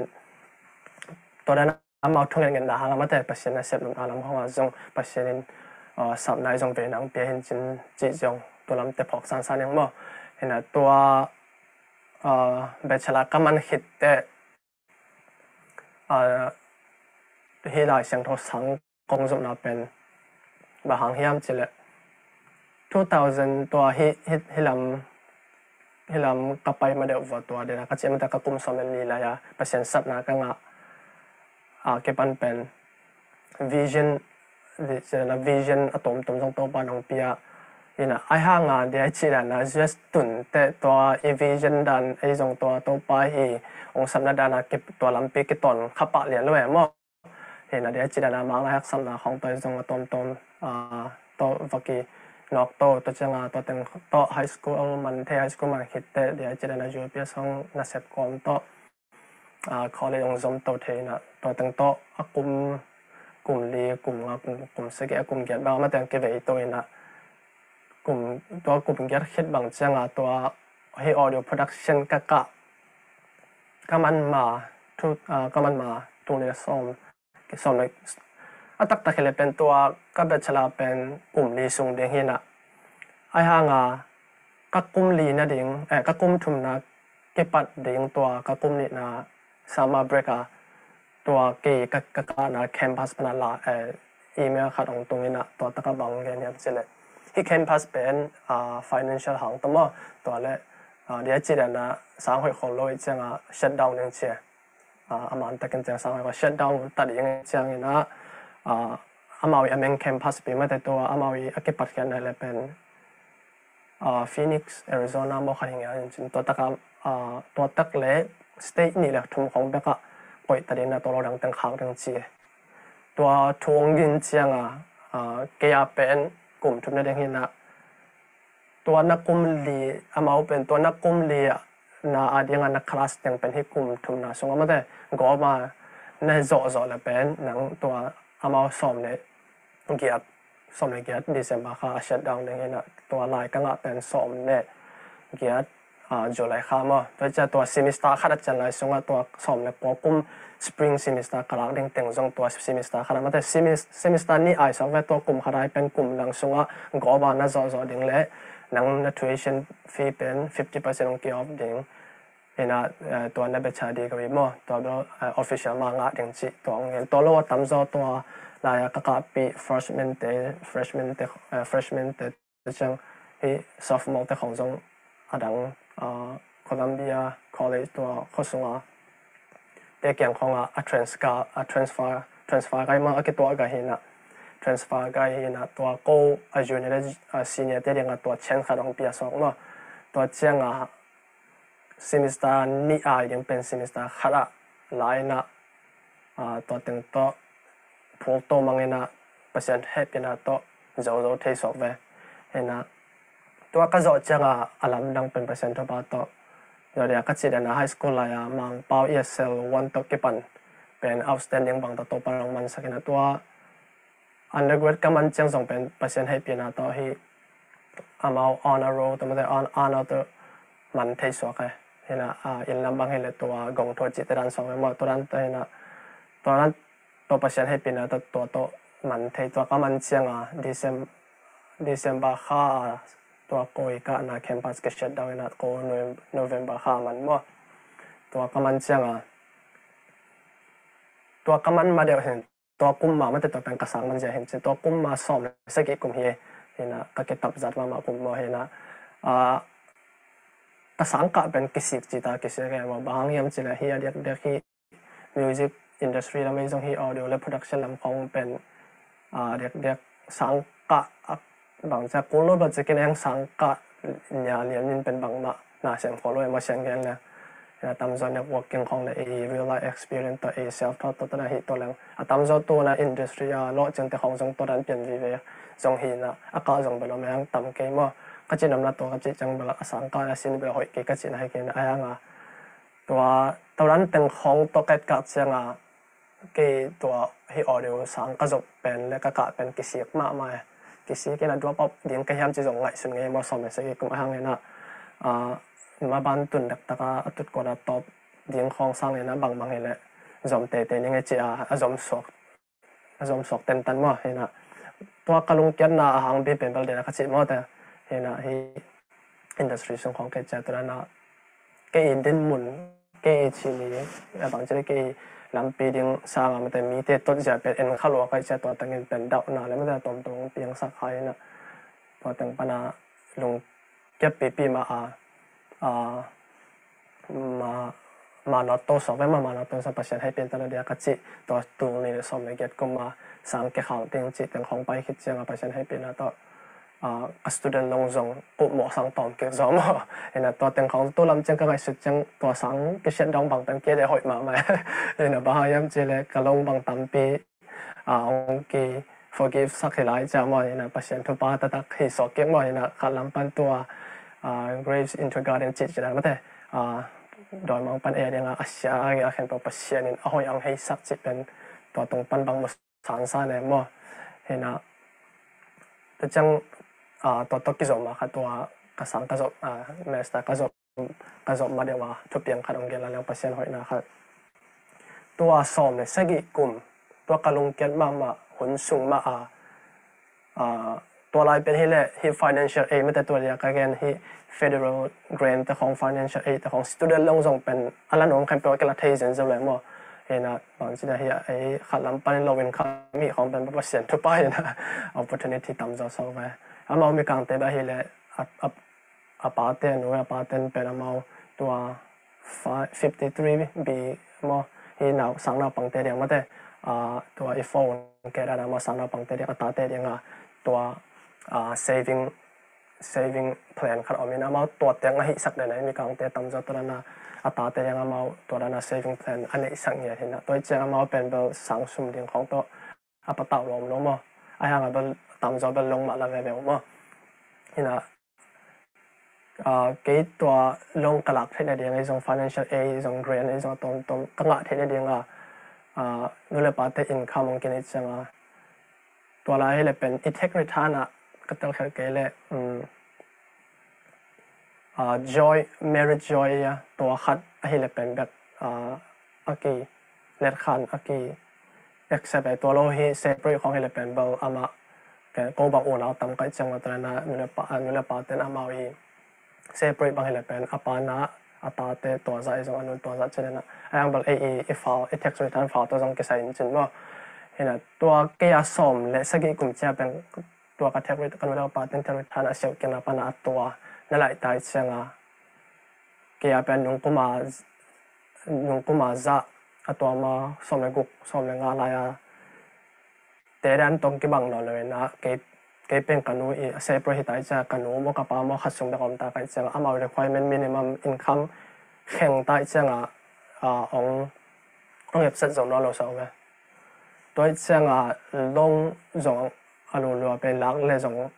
tua dan amau thungetngetna hanga mate Pasian nasem nopna lam hanga zong Pasian in, ah, sapna i zong vei nang pia hin cin cih zong tulam te phawk sansan eng maw hinah tua, ah, bachelor ka man khit teh, ah, hi Lai Siangtho sang kong zumna pen bang hang hiam cileh two thousand tua hi, hi, hi lam hi lam ka pai ma deuh vua tua dena ka ciah mate ka kum sawm le li lai-a Pasian sapna ka ngah a kipan pen vision, vision a tomtom zong Topa nong pia inah ai hanga dia i cih dana U S tun teh tua i vision dan ei zong tua Topa hi ong sapna dana tua lampi kiton khapah lian lo e maw. Hinah dia i cih dana mang lai haksapna khong tua i zong a tomtom tawh vaki nok to tua cianga tua teng tawh high school man thei high school man khit teh dia i cih dana U P S hong nasep kawm tawh college hong zom to thei inah tua teng tawh a kum, kum li kum nga kum, kum sagih a kum giat bang a mateng kivei to inah kum, tua kum giat khit bang cianga tua hi audio production ka kah ka man ma thu, ah, ka man ma tul le sawm sawm le a taktak hi le pen tua ka bachelor pen kum li sung ding hinah ai hanga ka kum li na ding, eh, ka kum thumna kipat ding tua ka kum nihna summer break a tua kei ka, ka kahna campus pana la, eh, email khat ong tung inah tua taka bang gen hiam cileh hi campus pen, ah, financial hang tamaw tua le, ah, dia cih dana sang hoih khol lo i cianga shutdown ding cia. Ah, a man takin ciang sang a shutdown ta ding ciang inah, ah, amau i a main campus pi mate tua amau i a kipat khiatna le pen, ah, Phoenix Arizona maw khat hi ngia in cin tua taka, ah, tua tak le state nih le thum khong bekah koih ta ding na tua lo dang teng khak ding ci. Tua thu ong gin cianga, ah, kei a pen kum thum na ding hinah tua na kum li amau pen tua na kum li na a dinga na class teng pen hi kum thumna sunga mate gawma na zawhzawh le pen nang tua amau sawm le giat, sawm le giat December kha a shutdown ding hinah tua lai ka ngah pen sawm le giat, ah, July kha maw tua cia tua semester khat a cian lai sunga tua sawm le kua kum spring semester ka lak ding teng zong tua semester khat a mate semis-, semester nih ai sawk ve tua kum khat ai pen kum lang sunga gawma na zawhzawh ding le nang na tuition fee pen fifty percent ong ki off ding. Hinah, eh, tua na becha degree maw tua bel, eh, official ma ngah ding cih tua ong gen tua lo a tamzaw tua lai-a ka kahpih freshman te, freshman te, eh, freshman te ciang hi sophomore te khong zong a dang, ah, Columbia College tua khuasunga te kiang khonga a transfer, a transfer, transfer gai ma a kituah gai hinah transfer gai hinah tua ko a junior le, ah, senior te dinga tua chen khat ong pia sawk maw tua cianga semester nih ai ding pen semester khat ah la inah, ah, tua teng tawh phul to mang inah Pasian hehpihna tawh zozo thei suak ve. Hi na, tua ka zawh cianga a lamdang pen Pasian thupha tawh. Zawh dia ka cih dana high school lai-a Mangpau E S L one tawh kipan pen outstanding bang tawh tawh pan hong mansak hi na, tua undergrad ka man ciang zong pen Pasian hehpihna tawh hi, amau honor roll tawh mate, honor tawh man thei suak e. Hi na, a, inn lam bang hi le tua gong thua cihte dan suak e maw, tua dan tawh hi na, tua dan tawh Pasian hehpihna tawh tua tawh man thei, tua ka man cianga Decem-, December kha a tua ko i kahna campus ka shutdown hi na, ko Novem-, November kha a man maw. Tua ka man cianga, tua ka man ma deuh hin, tua kum ma mate, tua pen ka sang man zia hin ci, tua kum ma sawm le sagih kum hi, hi na, ka kitap zat mahmah kum maw, hi na, a, ka sang kah pen kisik ci ta, kisik e maw, bang hang hiam ci le hi a diakdiak hi music industry lam ei zong hi, audio le production lam khong pen, a, diakdiak sang kah, a, bang cia kul lo ba cia kineng sang kah nia lian min pen bangmah na siam khol lo e maw, sian gen le. A tamzaw networking khong le ei real life experience tawh ei self taught tawh tawh na hi tawh leng. A tamzaw tuna industry a lawh ciangte khong zong tawh dan pian vive zong hi na, a kah zong bel om e, hang tam kei maw. Ka cih namna tua ka cih ciang bel a sang kah na sin bel hoih kei ka cih na hi kei na, a hang a. Tua tawh dan teng khong tawh ka et kah cianga kei tua hi audio sang ka zop pen le ka kah pen kisik mahmah e. Kisik in a drop out ding ka hiam ci zong ngaihsun ngei maw, sawm le sagih kum a hang in a, a, ma ban tun dektaka a tut kuana tawp ding khong sang in a bangbang hi le zom teitei ning e ci a, a zom suak, a zom suak tentan maw, hi na. Tua ka lungkiatna a hang bi pen bel dena ka cih maw te, hi na, hi industry sung khong kei cia tu na, kei i dinmun, kei i cini, a bang cini kei i lampi ding sanga mate mite tot zia pen en kha lua kai cia tua tengin pen dauhna le mate tomtong piangsak kha hi na. Tua teng pana lungkiat pipi ma a, a, ma, ma not to sok ve ma, ma not to sa Pasian hei pian tana dia ka cih, tua tul ni le sawm le giat kum ma sang ke khal ting cih teng khong pai khit cianga Pasian hei pian a tawh, a, ka student long zong kup mawh sang tawm kik zaw maw. Hi na tua teng khong tu lam ciang ka ngaihsut ciang tua sang kisiat dong bang pen kia dia hoih mahmah. Hi na bang hang hiam ci le ka long bang tampi, a, hong ki forgive sak hi lai cia maw, hi na Pasian thupha taktak hi sawk kik maw, hi na khat lam pan tua, a, Graves into Garden cih cih dan mate, a, dawimang pan e dinga a sia a, a khen tua Pasian in a hoih ang hei sak cih pen tua tung pan bang mu sansan e maw. Hi na, tua ciang, a, tua tawh kizom a kha tua ka sang ka zop, a, master ka zop, ka zop ma deuh a thupiang khat hong gen la leng Pasian hoihna khat. Tua sawm le sagih kum, tua ka lungkiat mahmah hun sung mah a, a, tua lai pen hi le hi financial aid mate tua dia ka gen hi federal grant te khong financial aid te khong student loan zong pen a la nong khen pe a kila thei zen zo le maw. Hi na bang ci na hi a, ei khat lam pan low income mi khong pen Pasian thupha hi na opportunity tam zaw so ve. Amau mi kangte ba hi le a, a, a pate a nu a pate pen amau tua fifty three B maw, hi nau sang naupangte diang mate, a, tua i phone ke dan amau sang naupangte diang a tate diang a tua, a, saving, saving plan khat om in amau tua teng a hih sak den a i mi kangte tam zaw tua dan a a tate diang amau tua dan a saving plan a neih sak ngiat hi na tua i ciang amau pen bel sang sum ding khong tawh a patau lawm lo maw. A hang a bel tam zaw bel long mah la veve maw. Hi na, a, kei tua long ka lak theihna ding ei zong financial aid ei zong grant ei zong a tomtom ka ngah theihna ding a, a, nu le pate income hong kinei ciang a. Tua lai hi le pen i tax return ah ka tel kher kei le, um, a, joy, marriage joy a tua khat a hi le pen bek, a, a ki let khan a ki accept e tua lo hi separate khong hi le pen bel amah ke ko bang unau tam kai ciang ma tua na nu le pa, a, nu le pa ten amau i separate bang hi le pen a pa na a tate tua za i zong a nu tua za cin na a yang bel ei i, i file, i tax return file tua zong kisai in cin maw. Hi na tua kei a sawm le sagih kum cia pen tua ka tax return, ka nu le ka pa ten tax return a siau kina pana a tua na lai tai ciang a kei a pen nung kuma, nung kuma za a tua ma sawm le guk, sawm le nga lai a te dan tong kibang nawn lo in a kei, kei pen ka nu i a separate hi tai cia ka nu maw ka pa maw khat sung bek om ta kai ciang amau requirement minimum income kheng tai ciang a, a, ong, ong epset zo nawn lo sa ong e. Tua ih cianga long zong a lulua pen lak le zong,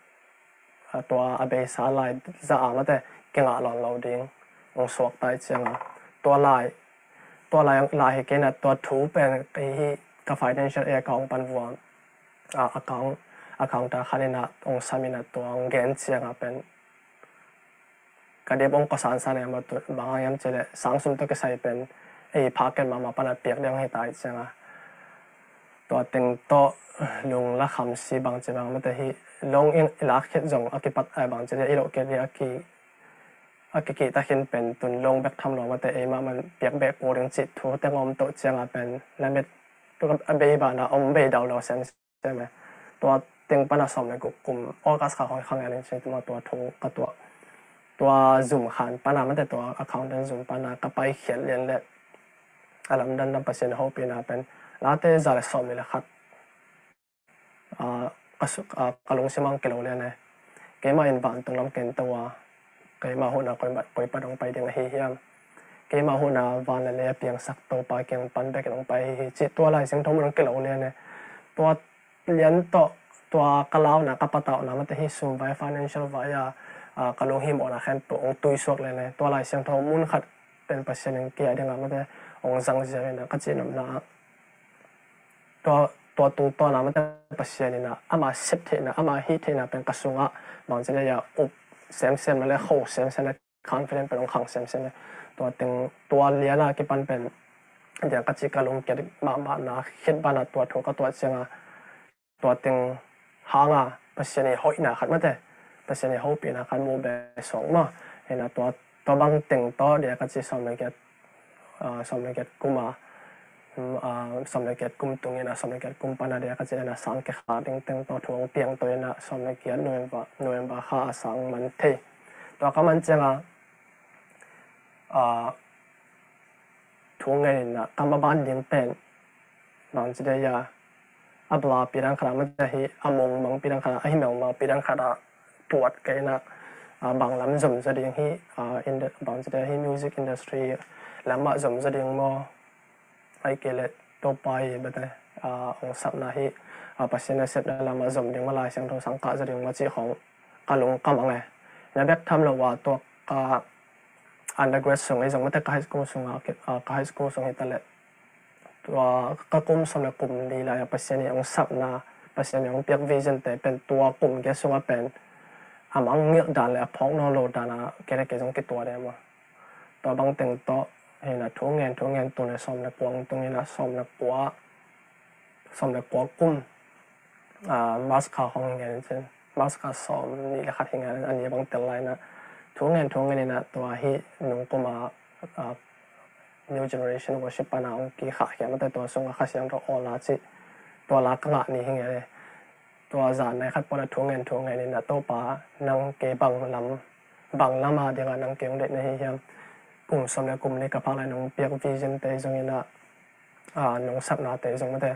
a tua a beisa lai za a mate kingah lawn lo ding hong suak ta ih cianga tua lai, tua lai lai hi kei na tua thu pen hi ka financial account pan vua, a account, account ta khan ina hong sam ina tua hong gen cianga pen ka dep hong kawsansan em a tu bang hang hiam cih leh sang sum tawh kisai pen ei phaken mahmah pana piak deuh hi ta ih cianga tua teng tawh lung la kham si bang ci bang mate hi long in i lak khit zong a kipat a bang ci le i loh kei a ki a kikihta khin pen tun long bek tham lo mate ei mahmah piak bek kul ding cih thu teng om tawh cianga pen lamet a bei bana om bei dau lo sem sem e. Tua teng pana sawm le guk kum August kha hoi khang en in cin tua thu ka tuah tua zum khan pana mate tua accountant zum pana ka pai khiat lian le a lamdang dang Pasian hopihna pen late za le sawm le khat, a, ka su-, a, ka lungsim ang kilo lian e. Keimah in vantung lam ken to a keimah huhna koi ma-, koi pa dong pai ding ahi hiam? Keimah huhna van le lei a piangsak Topa kiang pan bek in hong pai hi hi cih tua Lai Siangtho mun ang kilo lian e. Tua lian tawh tua ka launa ka patauhna mate hi sum vai financial vai a, a, ka lunghimawhna khempeuh hong tuisuak lian e. Tua Lai Siangtho mun khat pen Pasian in kei a dinga mate hong zang ziau ina ka cihnopna ah tua, tua tungtawna mate Pasian ina ama sep theihna, ama hih theihna pen ka sungah bang ci le a up semsem le kho semsem le confident pen hong khang semsem le tua teng tua liana kipan pen dia ka ci ka lungkiat mahmahna khit bana tua thu ka tuah cianga tua teng hanga Pasian i hoihna khat mate Pasian i hopihna khat mu be sawng ma hina tua tua bang teng tawh dia ka ci sawm le giat, a, sawm le giat kum a, mm, a, sawm le giat kum tungin a sawm le giat kum pana dia ka ci ina sang kikha ding teng tawh thu hong piang tawh ina sawm le giat November, November kha a sang man thei. Tua ka man cianga, a, thu ngen ina ka maban ding pen bang ci dia a bla pi dang khat a mate hi a mong mang pi dang khat a a hi mel mang pi dang khat a tuat ka ina, a, bang lam zom za ding hi, a, in the, bang ci dia hi music industry lam ah zom za ding maw? Ai kei le Topa i bate, a, hong sapna hi, a, Pasian a sepna lam ah zom ding maw Lai Siangtho sang kah za ding maw cih khong ka lung ka mang e. Na bek tham lo a tua ka undergrad sung ei zong mate ka high school sung a, a, ka high school sung hi ta le tua ka kum sawm le kum li lai a Pasian i hong sapna, Pasian i hong piak vision te pen tua kum giat sungah pen a mangngilh dan le a phawk nawn lo dan a kei le kei zong kituat e maw? Tua bang teng tawh hina thu ngen thu ngen tung le sawm le kua hong tung ina sawm le kua, sawm le kua kum, a, March kha hong hi ngen cin March kha sawm nih le khat hi ngen a ni bang tel lai ina thu ngen thu ngen ina tua hi nung kum a, a, New Generation Worship pana hong kikhah khia mate tua sungah Kha Siangtho awl a cih tua la ka ngah ni hi ngen e. Tua zan nai khat puana thu ngen thu ngen ina Topa nang kei bang lam, bang lama dinga nang kei hong deih na hi hiam? Kum sawm le kum li ka phak lai nong piak vision te zong ina, a, nong sapna te zong mate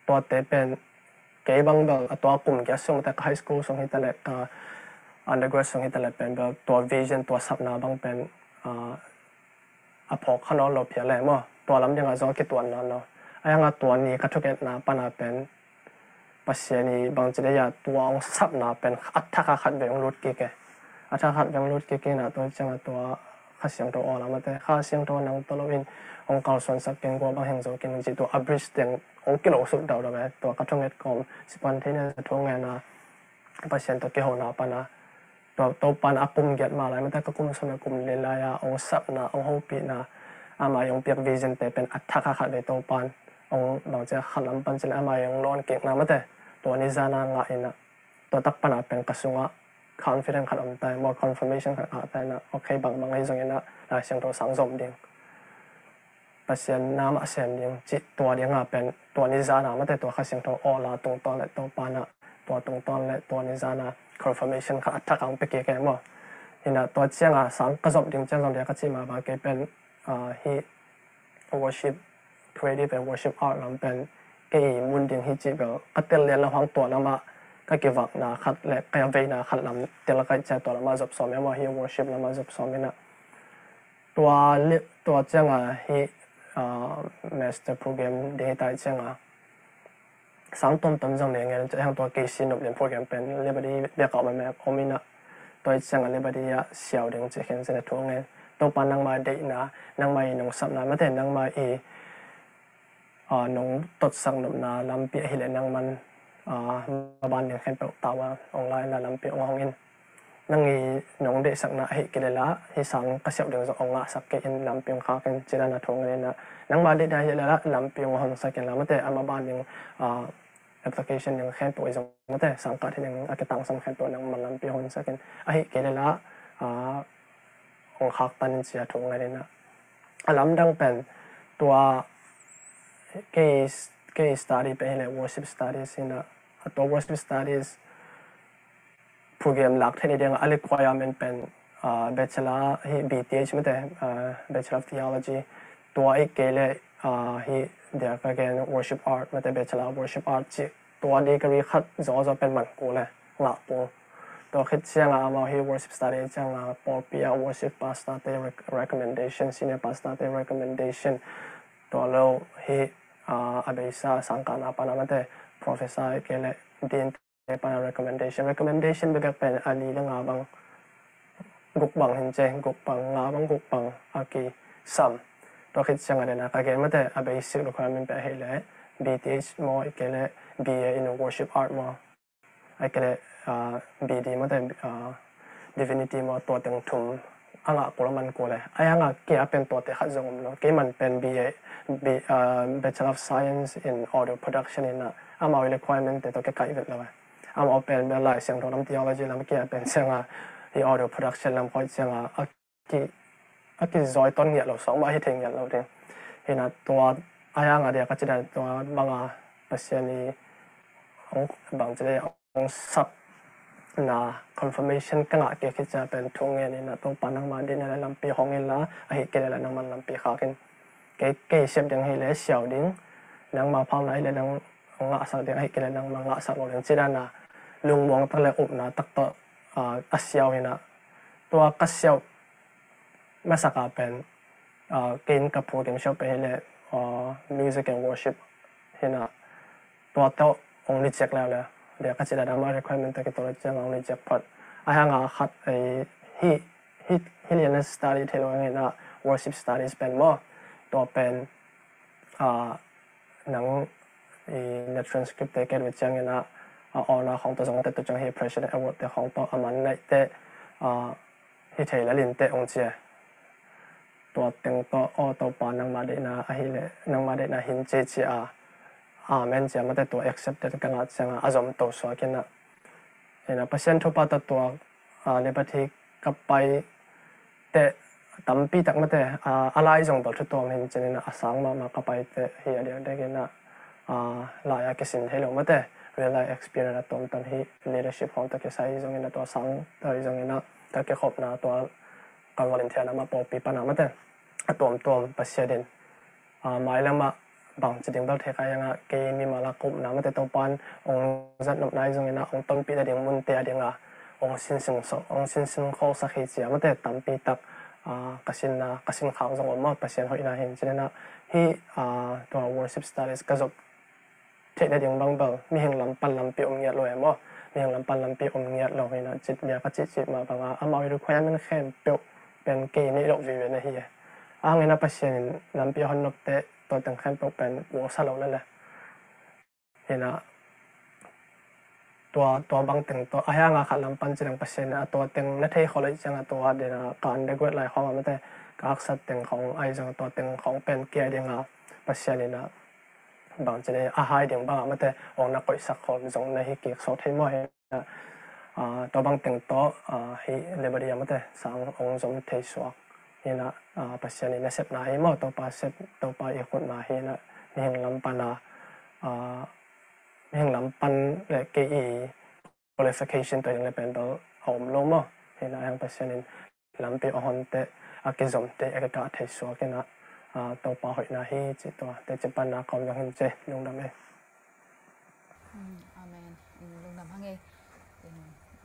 tua te pen kei bang bel a tua kum giat sung mate ka high school sung hi ta le ka undergrad sung hi ta le pen bel tua vision tua sapna bang pen, a, a phawk kha nawn lo phial le maw? Tua lam dinga zong a kituat nawn lo. A hanga tua ni ka thungetna pana pen Pasian i bang ci dia tua hong sapna pen a thak a khat ve hong lut kik e. A thak a khat ve hong lut kik ina tua cianga tua Kha Siangtho awl a mate Kha Siangtho nang tawh lo in hong kalsuansak keng gua bang heng zo keng cih tua a bridge teng hong kilo suk dau dau e. Tua ka thunget kawm spontaneous a thungena Pasian tawh kihona pana tua Topan a kum giat ma lai mate ka kum sawm le kum li lai a hong sapna hong hopihna ama i hong piak vision te pen a thak a khat ve Topan hong bang ci a khat lam pan ci le ama i hong lawn kikna mate tua ni zana ngah ina tua tak pana pen ka sungah confident khat om ta maw, confirmation khat ngah ta ina okay bang bang hi zong ina Lai Siangtho sang zom ding Pasian na mah sem ding cih tua dinga pen tua ni zana mate tua Kha Siangtho awl a tungtawn le Topa na tua tungtawn le tua ni zana confirmation kha a thak ang pia kik e maw? Hina tua cianga sang ka zop ding ciang zong dia ka cih mah bang kei pen, a, hi worship, creative and worship art lam pen kei mun ding hi cih bel ka tel lian lo hang tua lamah ka kivakna khat le ka veina khat lam tel ka cia tua lamah zop sawm e maw? Hi worship lamah zop sawm ina tua li, tua cianga hi, a, master program ding hi ta cianga sang tuamtuam zong nei ngen, ciang tua K C Nop Lian program pen Liberty biakah mah om inah, tua i ciangah Liberty ah siau ding ci khin sin a thu ngen. Topa nangma deihna, nangma i nungsapna, mate nangma i nong totsak nopna lampi ahileh nangman maban ding khempeuh tau a ong la inah lampi ong hong in. Nang i nong deihsakna ahi kei le la, hih sang ka siau ding zong ong ngahsak kei in lampi ong khak in ci dan a thu ngen inah, nangma deihna ahileh la lampi ong hong sak in la, mate a maban ding application ding khempeuh i zong, mate sang ka thei ding a kitangsam khempeuh nangma lampi ong hong sak in, ahi kei le la ong khak tan in ci a thu ngen inah. A lamdang pen tua kei, kei study pen hileh worship studies inah, tua worship studies program lak theih ni ding a requirement pen bachelor hi B T H, mate Bachelor of Theology, tua i kei le hi dia ka gen worship art, mate Bachelor of Worship Art ci, tua degree khat zawzaw pen man kul le ngah kul. Tua khit ciangah amau hi worship study ciangah pawlpi ah worship pastor te recommendation, senior pastor te recommendation, tua lo hi a beisa sangkahna pana mate professor kei le dean te pana recommendation, recommendation bekbek pen a li le nga bang, guk bang hin ce, guk bang, nga bang, guk bang a kisam. Tua khit ciangah dena ka gen mate a basic requirement pen ahileh B T H maw, i kei le B A in worship art maw, a kei le B D mate Divinity maw, tua teng thum a ngah kul a man kul le. A ngah kei a pen tuate khat zong om lo. Kei man pen B A, Bachelor of Science in Audio Production inah, amau i requirement te tua kei kaih vet lo. Amau pen bel Lai Siangtho lam, theology lam, kei a pen ciangah hi audio production lam khoi ciangah a ki, a kizawi ton ngiat lo, sawng mah hi thei ngiat lo ding. Hinah tua a hiang a dia ka ci dan tua banga Pasian i hong bang ci le hong sapna confirmation ka ngah kei khit ciang pen thu ngen inah, Topa nangma deihna le lampi hong in la, ahi kei le la nangman lampi khak in. Kei, kei siap ding hi le siau ding, nangma phalna hi le nang ngahsak ding, ahi kei le nangma ngahsak lo ding ci dan a lungmuang tak le upna tak tawh a siau hinah. Tua ka siau masak a pen kei in ka program siau pen hileh music and worship hinah, tua tawh hong reject leuleu. Dia ka ci dan a ma requirement tawh kituak le ciang hong reject phot. A hiang a khat hi, hi, hi lian a study thei lo hinah, worship studies pen maw, tua pen nang i na transcript te ket ve ciang inah a awna khong tawh zong te tu ciang hi President Award te khong tawh a man naih te hi thei lalin te hong cia. Tua teng tawh aw Topa nangma deihna ahileh nangma deihna hin ci ci a, amen ci a mate tua accepted ka ngah ciangah a zom to suak inah. Inah Pasian thupha tawh tua Liberty ka pai teh tampi tak mate a lai zong bel thu tuam hin cin inah a sang mahmah ka pai teh hi a diakdiak inah lai a kisin thei lo mate real life experience a tuamtuam hi leadership khong tawh kisai hi zong inah tua sang tawh hi zong inah ka kikhopna tua ka volunteer na mah pawlpi pana mate a tuamtuam Pasian in mailamah bang ci ding bel thei kha hiangah kei mimal a kumna mate Topan hong zat nopna hi zong inah hong tonpih nading munte a dinga hong sinsin khawlsak hi cia mate tampi tak ka sinna ka sinkhak zong om maw Pasian hoihna hin cin inah hi tua worship studies ka zop theih nading bang bel mihing lam pan lampi om ngiat lo e maw? Mihing lam pan lampi om ngiat lo hinah cih lia ka cihcih mah banga amau i requirement khempeuh pen kei neih loh vive na hi e. A hang inah Pasian in lampi a hon nop teh tua teng khempeuh pen puaksa lo na le. Hinah tua, tua bang teng tua a hiang a khat lam pan ci dang Pasian inah tua teng na thei khol ahih ciangah tua dena ka undergrad lai khong a mate ka haksat teng khong ahi zong tua teng khong pen kei a dinga Pasian inah bang ci le a hai ding bangah mate hong na koihsak khol zong na hi kik sawt thei maw hinah. Tua bang teng tawh hi Liberty a mate sang hong zom thei suak hinah Pasian i nasepna hi maw Topa sep Topa i khutna hinah mihing lam pana mihing lam pan le kei i qualification tawh ding le pen bel a om lo maw hinah a hiang Pasian in lampi a hon teh a kizom teh a kikah thei suak inah Topa hoihna hi ci tua teci panna ka om zong hin ce lungdam e. Amen. Lungdam hang e.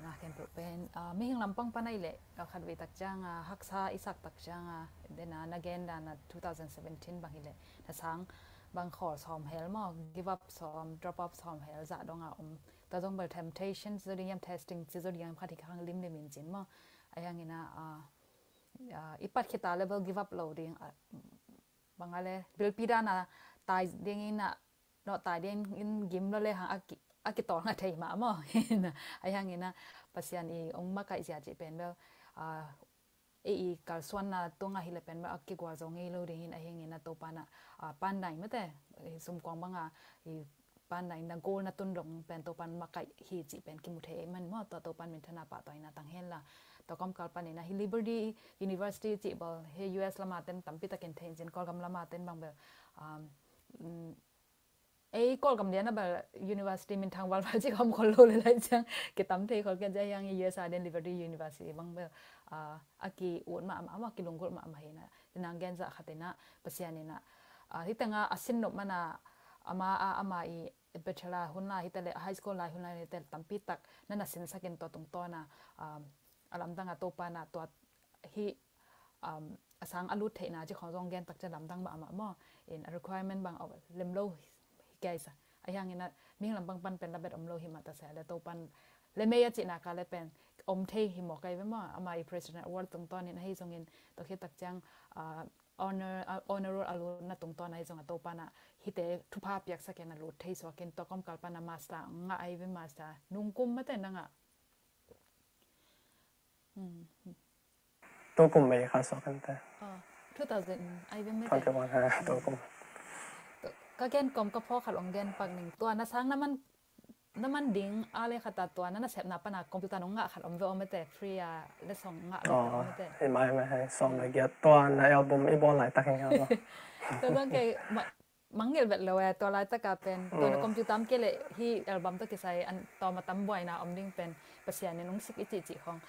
Nga khempeuh pen mihing lampang pan ahih leh khatvei tak ciang haksa i sak tak ciang dena na gen dan a two thousand seventeen bang hileh na sang bang khawl sawm hel maw, give up sawm, drop out sawm hel zah dong a om. Tua zong bel temptation ci zo ding hiam, testing ci zo ding hiam, khat hi khang limlim in cin maw. Ahi hangin a, i pat khit a le bel give up lo ding, bang a le bilpi dan a tai ding in a, nawh tai ding in gim lo le hang a kitawl ngah thei mah maw. Ahi hangin a Pasian i ong makaih zia cih pen bel ei i kalsuanna tungah hi le pen bel a kigual zo ngei lo ding hi in, ahi hangin a Topa in a pan dang mate, sumkuang bang a pan dang na goal na tun dong pen Topa in makaih hi cih pen kimu thei man maw. Tua Topa in minthanna pahtawi na tang hen la. Tua kawmkal panin a hi Liberty University cih bel hi U S lama ten tampi takin thei in cin, Kawlgam lama ten bang bel ei Kawlgam lian a bel university minthang valval cih khawm khol lo le lai ciang kitam thei khol kian ciah hiang i U S a den Liberty University bang bel a ki-ut mahmah maw, a kilunggulh mahmah hi in a, tina gen zah khat in a Pasian in a hi tengah a sin nop man a ama a ama i bachelor hun lai hi ta le high school lai hun lai hi ta le tampi tak na na sinsak in tua tungtawn a a lamdang a Topa in a tua hi a sang a lut theihna cih khawng zong gen tak ciah lamdang mahmah maw. In a requirement bang a lem lo hi kei sa. Ahi hangin a mihing lam bang pan pen la bet om lo hi mah ta sa le Topa in le mei a cihna ka le pen om thei hi maw kei ve maw. Ama i President Award tungtawn in ahi zongin tua khit tak ciang honor roll a lutna tungtawn ahi zong a Topa in a hite thupha piaksak in a lut thei suak in tua kawmkal pan a master ngah ahi ve, master nungkum mate na ngah. Tukum mei kha suak kan te. Two thousand ai bem mete. Twenty one ha tukum. Ka gen kom ka phaw khat ong gen pak ning tua na sang na man na man ding a le khat a tua na na sepna pan a computer nong ngah khat om ve om mete, free a le song ngah lo om mete. Hi mai mai hai song na giat tua na album i bawl lai tak hi nga. Tua zong kei mangngilh vet lo e, tua laitak a pen tua na computer am kei leh hih album tawh kisai an tawm a tam buaina om ding pen Pasian in ung sik i cihcih khong.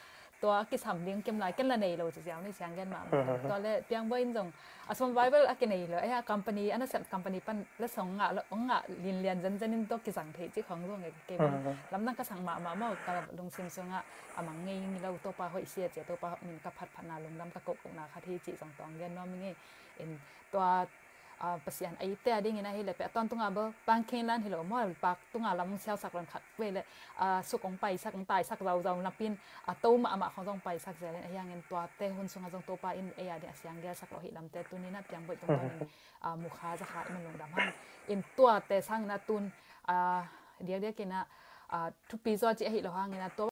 Tua kisam ding kem lai ken la nei lo ci ziau ni siang gen mah. Tua le piang buai in zong a sum Bible a kinei lo e, a company a nasep company pan le song ngah lo, ong ngah linlian zenzen in tua kizang thei cih khong zong e kei bang lamdang ka sang mahmah maw, ka lungsim sungah a mang ngei ngi lo, Topa hoih sia cia, Topa min ka phatphatna lungdam ka kohkohna khat hi cih zong tawng gen nuam i ngei. In tua Pasian a ite a dingin ahi le peh a tawntunga bel pangkhin lan hi lo maw, pak tunga lam siausak lon khat vei le suk ong paisak ong taisak zauzau napin a to mahmah khong zong paisak zel in ahi hangin tuate hun sunga zong Topa in ei a ding a siang gelsak lo hi lamte tunin a piang boih tungtawnin mukha zakha i man lungdam hang. In tuate sangin a tun diakdiakin a thupi zaw ci ahi lo hangin a tua